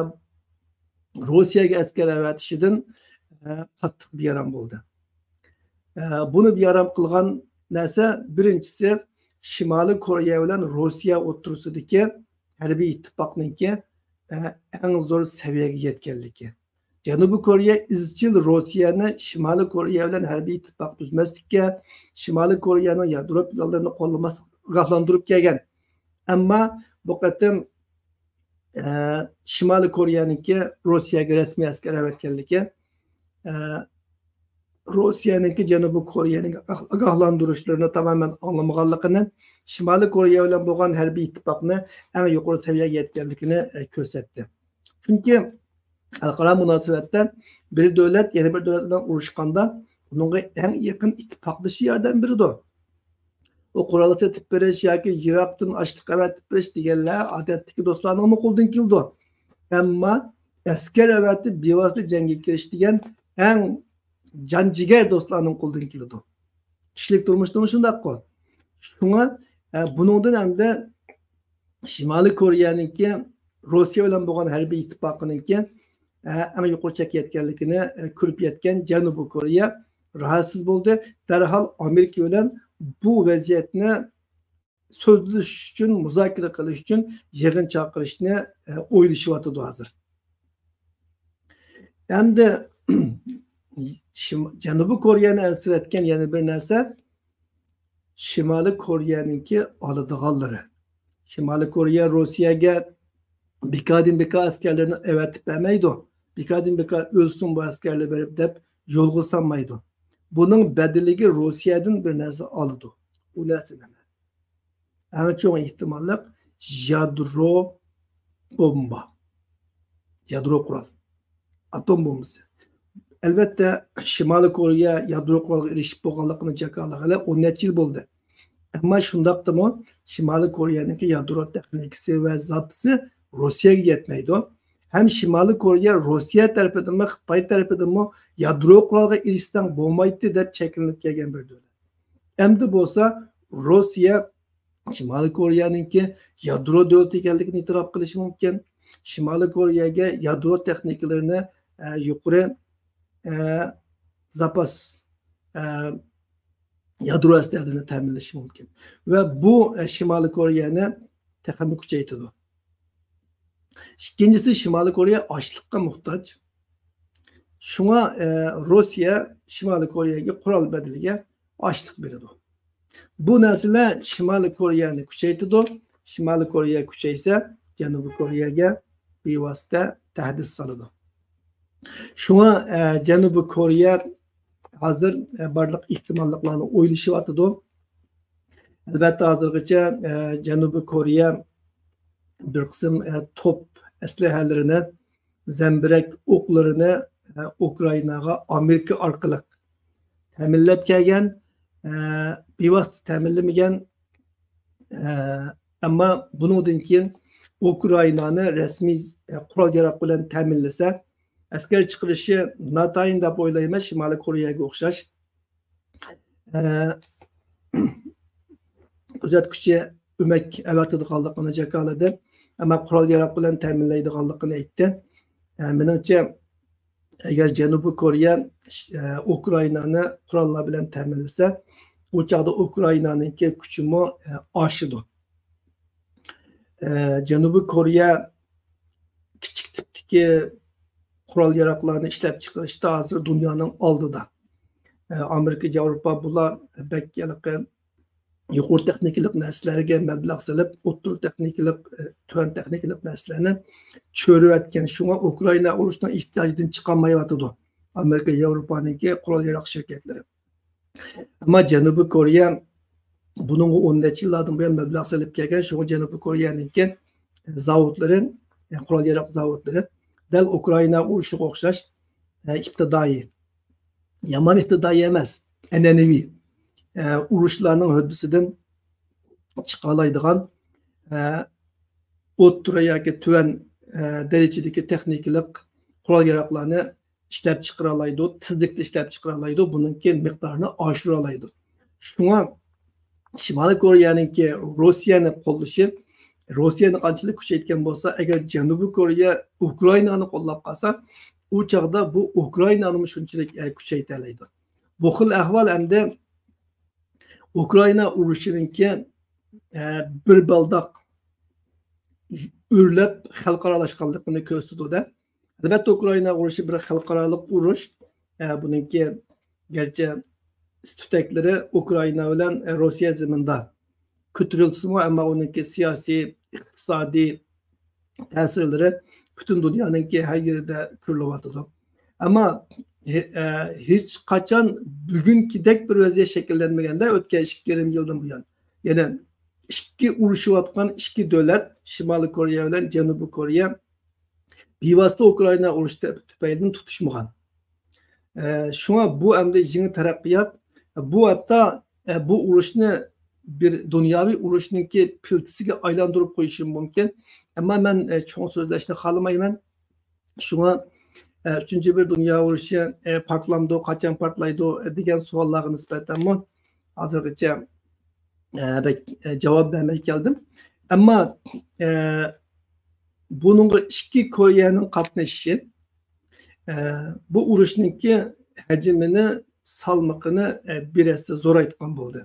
روسىيەگە ئەسكەر ئەۋەتىشىدىن، ئە، قاتتىق بىئارام بولدى. ئە، بۇنى بىئارام قىلغان نەرسە، بىرىنچىسى، شىمالىي كورېيە بىلەن روسىيە ئوتتۇرىسىدىكى ھەربىي ئىتتىپاقنىڭكى، ئە، ئەڭ زور سەۋىيەگە يەتكەنلىكى. جەنۇبىي كورېيە ئىزچىل روسىيەنى شىمالىي كورېيە بىلەن ھەربىي ئىتتىپاق تۈزمەسلىككە، شىمالىي كورېيەنىڭ يادرو پىلانلىرىنى قوللىماسلىققا ئاگاھلاندۇرۇپ كەلگەن. ئەمما بۇ قېتىم، ئە، شىمالىي كورېيەنىڭكى روسىيەگە رەسمىي ئەسكەر ئەۋەتكەنلىكى، ئە، روسىيەنىڭكى جەنۇبىي كورېيەنىڭ ئاگاھلاندۇرۇشلىرىنى تامامەن ئاڭلىمىغانلىقىنى، شىمالىي كورېيە بىلەن بولغان ھەربىي ئىتتىپاقنى ئەڭ يۇقىرى سەۋىيەگە يەتكەنلىكىنى، ئە، كۆرسەتتى. چۈنكى خەلقئارا مۇناسىۋەتتە بىر دۆلەت يەنە بىر دۆلەت بىلەن ئۇرۇشقاندا، ئۇنىڭغا ئەڭ يېقىن ئىتتىپاقدىشى ياردەم بېرىدۇ. ئۇ قورال سېتىپ بېرىش ياكى يىراقتىن ئاشلىق ئەۋەتىپ بېرىش دېگەنلەر ئادەتتىكى دوستلارنىڭمۇ قولىدىن كېلىدۇ. ئەمما ئەسكەر ئەۋەتىپ بىۋاسىتە جەڭگە كىرىش دېگەن ئەڭ جان جىگەر دوستلارنىڭ قولىدىن كېلىدۇ. كىشىلىك تۇرمۇشتىمۇ شۇنداققۇ. شۇڭا، ئە، بۇنىڭدىن ئەمدى شىمالىي كورېيەنىڭكى روسىيە بىلەن بولغان ھەربىي ئىتتىپاقىنىڭكى، ئە، ئەڭ يۇقىرى چەككە يەتكەنلىكىنى، ئە، كۆرۈپ يەتكەن جەنۇبىي كورېيە راھەتسىز بولدى. دەرھال ئامېرىكا بىلەن بۇ ۋەزىيەتنى سۆزلىشىش ئۈچۈن، مۇزاكىرە قىلىش ئۈچۈن يىغىن چاقىرىشنى، ئە، ئويلىشىۋاتىدۇ ھازىر. ئەمدى شىم-، جەنۇبىي كورېيەنى ئەنسىرەتكەن يەنە بىر نەرسە، شىمالىي كورېيەنىڭكى ئالىدىغانلىرى. شىمالىي كورېيە روسىيەگە بىكاردىن بىكار ئەسكەرلىرىنى ئەۋەتىپ بەرمەيدۇ. بىكاردىن بىكار ئۆلسۇن بۇ ئەسكەرلەر بېرىپ دەپ يولغا سالمايدۇ. بۇنىڭ بەدىلىگە روسىيەدىن بىر نەرسە ئالىدۇ. ئۇ نەرسە نېمە؟ ئەڭ چوڭ ئېھتىماللىق يادرو بومبا. يادرو قورال. ئاتوم بومبىسى. ئەلۋەتتە، شىمالىي كورېيە يادرو قورالغا ئېرىشىپ بولغانلىقىنى جاكارلىغىلى ئون نەچچە يىل بولدى. ئەمما شۇنداقتىمۇ شىمالىي كورېيەنىڭكى يادرو تېخنىكىسى ۋە زاپىسى روسىيەگە يەتمەيدۇ. ھەم شىمالىي كورېيە روسىيە تەرىپىدىنمۇ، خىتاي تەرىپىدىنمۇ يادرو قورالغا ئېرىشسەڭ بولمايتتى دەپ چەكلىنىپ كەلگەن بىر دۆلەت. ئەمدى بولسا روسىيە شىمالىي كورېيەنىڭكى يادرو دۆلىتى ئىكەنلىكىنى ئېتىراپ قىلىشى مۇمكىن. شىمالىي كورېيەگە يادرو تېخنىكىلىرىنى، ئە، يۇقىرى، ئە، زاپاس، ئە، يادرو ئەسلىھەلىرىنى تەمىنلىشى مۇمكىن. ۋە بۇ، ئە، شىمالىي كورېيەنى تېخىمۇ كۈچەيتىدۇ. ئىككىنچىسى، شىمالىي كورېيە ئاشلىققا موھتاج. شۇڭا، ئە، روسىيە شىمالىي كورېيەگە قورال بەدىلىگە ئاشلىق بېرىدۇ. بۇ نەرسىلەر شىمالىي كورېيەنى كۈچەيتىدۇ. شىمالىي كورېيە كۈچەيسە، جەنۇبىي كورېيەگە بىۋاسىتە تەھدىت سالىدۇ. شۇڭا، ئە، جەنۇبىي كورېيە ھازىر، ئە، بارلىق ئېھتىماللىقلارنى ئويلىشىۋاتىدۇ. ئەلۋەتتە، ھازىرغىچە، ئە، جەنۇبىي كورېيە بىر قىسىم، ئە، توپ ئەسلىھەلىرىنى، زەمبىرەك ئوقلىرىنى، ئە، ئۇكرائىناغا ئامېرىكا ئارقىلىق تەمىنلەپ كەلگەن، ئە، بىۋاسىتە تەمىنلىمىگەن، ئە، ئەمما بۇنىڭدىن كېيىن ئۇكرائىنانى رەسمىي، ئە، قورال-ياراغ بىلەن تەمىنلىسە، ئەسكەر چىقىرىشى ناتايىن دەپ ئويلايمەن، شىمالىي كورېيەگە ئوخشاش. ئە، كۆزەتكۈچى ئۆمەك ئەۋەتىدىغانلىقىنى جاكارلىدى. ئەمما قورال-ياراغ بىلەن تەمىنلەيدىغانلىقىنى ئېيتتى. ئە، مېنىڭچە، ئەگەر جەنۇبىي كورېيە، ئە، ئۇكرائىنانى قوراللار بىلەن تەمىنلىسە، ئۇ چاغدا ئۇكرائىنانىڭكى كۈچىمۇ، ئە، ئاشىدۇ. ئە، جەنۇبىي كورېيە كىچىك تىپتىكى قورال-ياراغلارنى ئىشلەپچىقىرىشتا ھازىر دۇنيانىڭ ئالدىدا. ئە، ئامېرىكا، ياۋروپا بۇلار بەك ھېلىقى يۇقىرى تېخنىكىلىق نەرسىلەرگە مەبلەغ سېلىپ، ئوتتۇرا تېخنىكىلىق، ئە، تۆۋەن تېخنىكىلىق نەرسىلەرنى چۆرۈۋەتكەن. شۇڭا ئۇكرائىنا ئۇرۇشنىڭ ئېھتىياجىدىن چىقالمايۋاتىدۇ ئامېرىكا، ياۋروپانىڭكى قورال-ياراغ شىركەتلىرى. ئەمما جەنۇبىي كورېيە بۇنىڭغا ئون نەچچە يىللاردىن بۇيان مەبلەغ سېلىپ كەلگەن، شۇڭا جەنۇبىي كورېيەنىڭكى زاۋۇتلىرى، قورال-ياراغ زاۋۇتلىرى دەل ئۇكرائىنا ئۇرۇشىغا ئوخشاش، ئىپتىدائىي، يامان ئىپتىدائىي ئەمەس، ئەنئەنىۋى، ئۇرۇشلارنىڭ ھۆددىسىدىن چىقالايدىغان، ئوتتۇرا ياكى تۆۋەن، دەرىجىدىكى تېخنىكىلىق قورال-ياراغلارنى ئىشلەپچىقىرالايدۇ، تېزلىكتە ئىشلەپچىقىرالايدۇ، بۇنىڭكى مىقدارىنى ئاشۇرالايدۇ. شۇڭا شىمالىي كورېيەنىڭكى روسىيەنى قوللىشى، روسىيەنى قانچىلىك كۈچەيتكەن بولسا، ئەگەر جەنۇبىي كورېيە ئۇكرائىنانى قوللاپ قالسا، ئۇ چاغدا بۇ ئۇكرائىنانىمۇ شۇنچىلىك، ئە، كۈچەيتەلەيدۇ. بۇ خىل ئەھۋال ئەمدى ئۇكرائىنا ئۇرۇشىنىڭكى، ئە، بىر بالداق ئۆرلەپ خەلقئارالاشقانلىقىنى كۆرسىتىدۇ-دە. ئەلۋەتتە، ئۇكرائىنا ئۇرۇشى بىر خەلقئارالىق ئۇرۇش. ئە، بۇنىڭكى گەرچە ئىس-تۈتەكلىرى ئۇكرائىنا بىلەن، ئە، روسىيە زېمىنىدا كۆتۈرۈلسىمۇ، ئەمما ئۇنىڭكى سىياسىي، ئىقتىسادىي تەسىرلىرى پۈتۈن دۇنيانىڭكى ھەر يېرىدە كۆرۈلۈۋاتىدۇ. ئەمما ھې-، ئە، ھېچقاچان بۈگۈنكىدەك بىر ۋەزىيەت شەكىللەنمىگەندە، ئۆتكەن ئىككى يېرىم يىلدىن بۇيان. يەنى ئىككى ئۇرۇشۇۋاتقان ئىككى دۆلەت، شىمالىي كورېيە بىلەن جەنۇبىي كورېيە، بىۋاسىتە ئۇكرائىنا ئۇرۇشى تە-، تۈپەيلىدىن تۇتۇشمىغان. ئە، شۇڭا بۇ ئەمدى يېڭى تەرەققىيات. بۇ ھەتتا، ئە، بۇ ئۇرۇشنى بىر دۇنياۋى ئۇرۇشنىڭكى پىلتىسىگە ئايلاندۇرۇپ قويۇشى مۇمكىن. ئەمما مەن، ئە، چوڭ سۆزلەشنى خالىمايمەن. شۇڭا، ئە، ئۈچىنچى بىر دۇنيا ئۇرۇشى، ئە، پارتلامدۇ، قاچان پارتلايدۇ، ئە، دېگەن سوئاللارغا نىسبەتەنمۇ ھازىرغىچە، ئە، بەك، ئە، جاۋاب بەرمەي كەلدىم. ئەمما، ئە، بۇنىڭغا ئىككى كورېيەنىڭ قاتنىشىشى، ئە، بۇ ئۇرۇشنىڭكى ھەجمىنى، سالمىقىنى، ئە، بىر ھەسسە زورايتقان بولدى.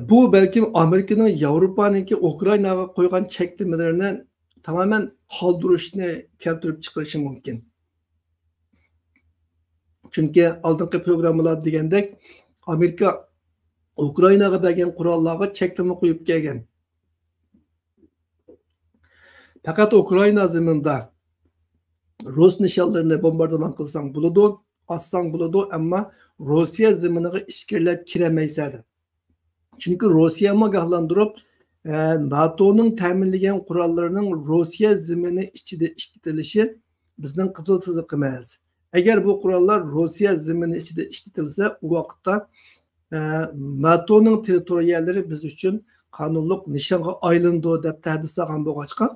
بۇ بەلكىم ئامېرىكىنىڭ ياۋروپانىڭكى ئۇكرائىناغا قويغان چەكلىمىلىرىنى تامامەن قالدۇرۇشنى كەلتۈرۈپ چىقىرىشى مۇمكىن. چۈنكى ئالدىنقى پروگراممىلاردا دېگەندەك، ئامېرىكا ئۇكرائىناغا بەرگەن قوراللارغا چەكلىمە قويۇپ كەلگەن. پەقەت ئۇكرائىنا زېمىنىدا رۇس نىشانلىرىنى بومباردىمان قىلساڭ بولىدۇ، ئاتساڭ بولىدۇ، ئەمما روسىيە زېمىنىغا ئىچكىرىلەپ كىرەلمەيسەن دەپ. چۈنكى روسىيەمۇ ئاگاھلاندۇرۇپ، ئە، ناتونىڭ تەمىنلىگەن قوراللىرىنىڭ روسىيە زېمىنى ئىچىدە ئىشلىتىلىشى بىزنىڭ قىزىل سىزىقىمىز. ئەگەر بۇ قوراللار روسىيە زېمىنى ئىچىدە ئىشلىتىلسە، ئۇ ۋاقىتتا، ئە، ناتونىڭ تېررىتورىيەلىرى بىز ئۈچۈن قانۇنلۇق نىشانغا ئايلىنىدۇ دەپ تەھدىت سالغان بولغاچقا،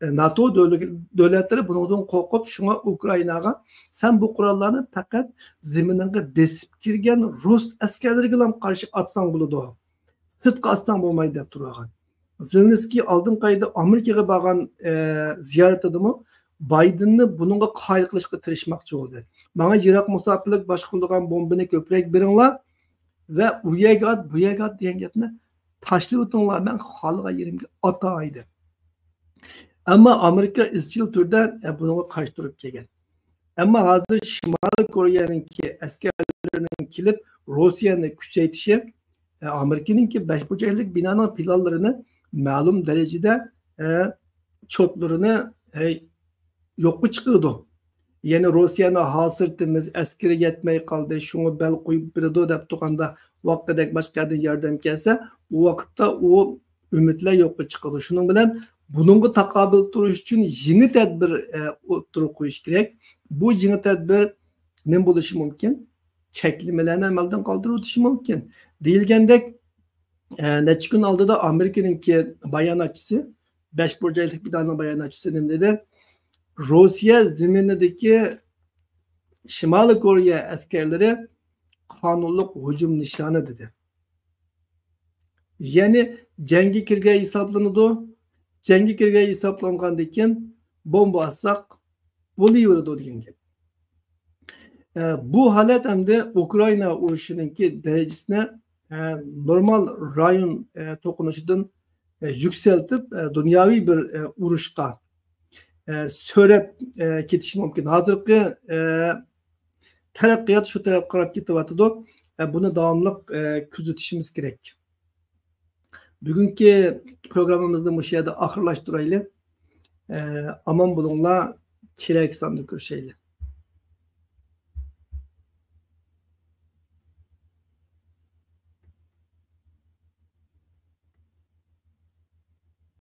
ئە، ناتو دۆل-، دۆلەتلىرى بۇنىڭدىن قورقۇپ، شۇڭا ئۇكرائىناغا سەن بۇ قوراللارنى پەقەت زېمىنىڭغا بېسىپ كىرگەن رۇس ئەسكەرلىرىگىلا قارشى ئاتساڭ بولىدۇ، سىرتقا ئاتساڭ بولمايدۇ دەپ تۇرغان. زېلېنسكىي ئالدىنقى ئايدا ئامېرىكىغا بارغان، ئە، زىيارىتىدىمۇ بايدېننى بۇنىڭغا قايىل قىلىشقا تىرىشماقچى بولدى. ماڭا يىراق مۇساپىلىك باشقۇرىدىغان بومبىنى كۆپرەك بېرىڭلار ۋە ئۇ يەرگە ئات، بۇ يەرگە ئات دېگەن گەپنى تاشلىۋېتىڭلار، مەن خالىغان يېرىمگە ئاتاي دەپ. ئەمما ئامېرىكا ئىزچىل تۈردە، ئە، بۇنىڭغا قارشى تۇرۇپ كەلگەن. ئەمما ھازىر شىمالىي كورېيەنىڭكى ئەسكەرلىرىنىڭ كېلىپ روسىيەنى كۈچەيتىشى، ئە، ئامېرىكىنىڭكى بەشبۇرجەكلىك بىنانىڭ پىلانلىرىنى مەلۇم دەرىجىدە، ئە، چوتلىرىنى، ئە، يوققا چىقىرىدۇ. يەنى روسىيەنى ھاسىرىتىمىز، ئەسكىرى يەتمەي قالدى، شۇڭا بەل قويۇپ بېرىدۇ دەپ تۇرغاندا، ۋاققىدەك باشقا يەردىن ياردەم كەلسە، ئۇ ۋاقىتتا ئۇ ئۈمىدلەر يوققا چىقىدۇ. شۇنىڭ بىلەن بۇنىڭغا تاقابىل تۇرۇش ئۈچۈن يېڭى تەدبىر، ئە، ئوتتۇرىغا قويۇش كېرەك. بۇ يېڭى تەدبىر نېمە بولۇشى مۇمكىن؟ چەكلىمىلەرنى ئەمەلدىن قالدۇرۇۋېتىشى مۇمكىن. دېيىلگەندەك، ئە، نەچچە كۈن ئالدىدا ئامېرىكىنىڭكى باياناتچىسى، بەشبۇرجەكلىك بىنانىڭ باياناتچىسى نېمە دېدى؟ روسىيە زېمىنىدىكى شىمالىي كورېيە ئەسكەرلىرى قانۇنلۇق ھۇجۇم نىشانى دېدى. يەنى جەڭگە كىرگەن ھېسابلىنىدۇ. جەڭگە كىرگەن ھېسابلانغاندىن كېيىن بومبا ئاتساق بولۇۋېرىدۇ دېگەن گەپ. ئە، بۇ ھالەت ئەمدى ئۇكرائىنا ئۇرۇشىنىڭكى دەرىجىسىنى، ئە، نورمال رايون، ئە، توقۇنۇشىدىن، ئە، يۈكسەلتىپ، ئە، دۇنياۋى بىر، ئە، ئۇرۇشقا، ئە، سۆرەپ، ئە، كېتىشى مۇمكىن. ھازىرقى، ئە، تەرەققىيات شۇ تەرەپكە قاراپ كېتىۋاتىدۇ. ئە، بۇنى داۋاملىق، ئە، كۆزىتىشىمىز كېرەك. بۈگۈنكى پروگراممىمىزنى مۇشۇ يەردە ئاخىرلاشتۇرايلى. ئە، ئامان بولۇڭلار. كېلەركى ساندا كۆرۈشەيلى.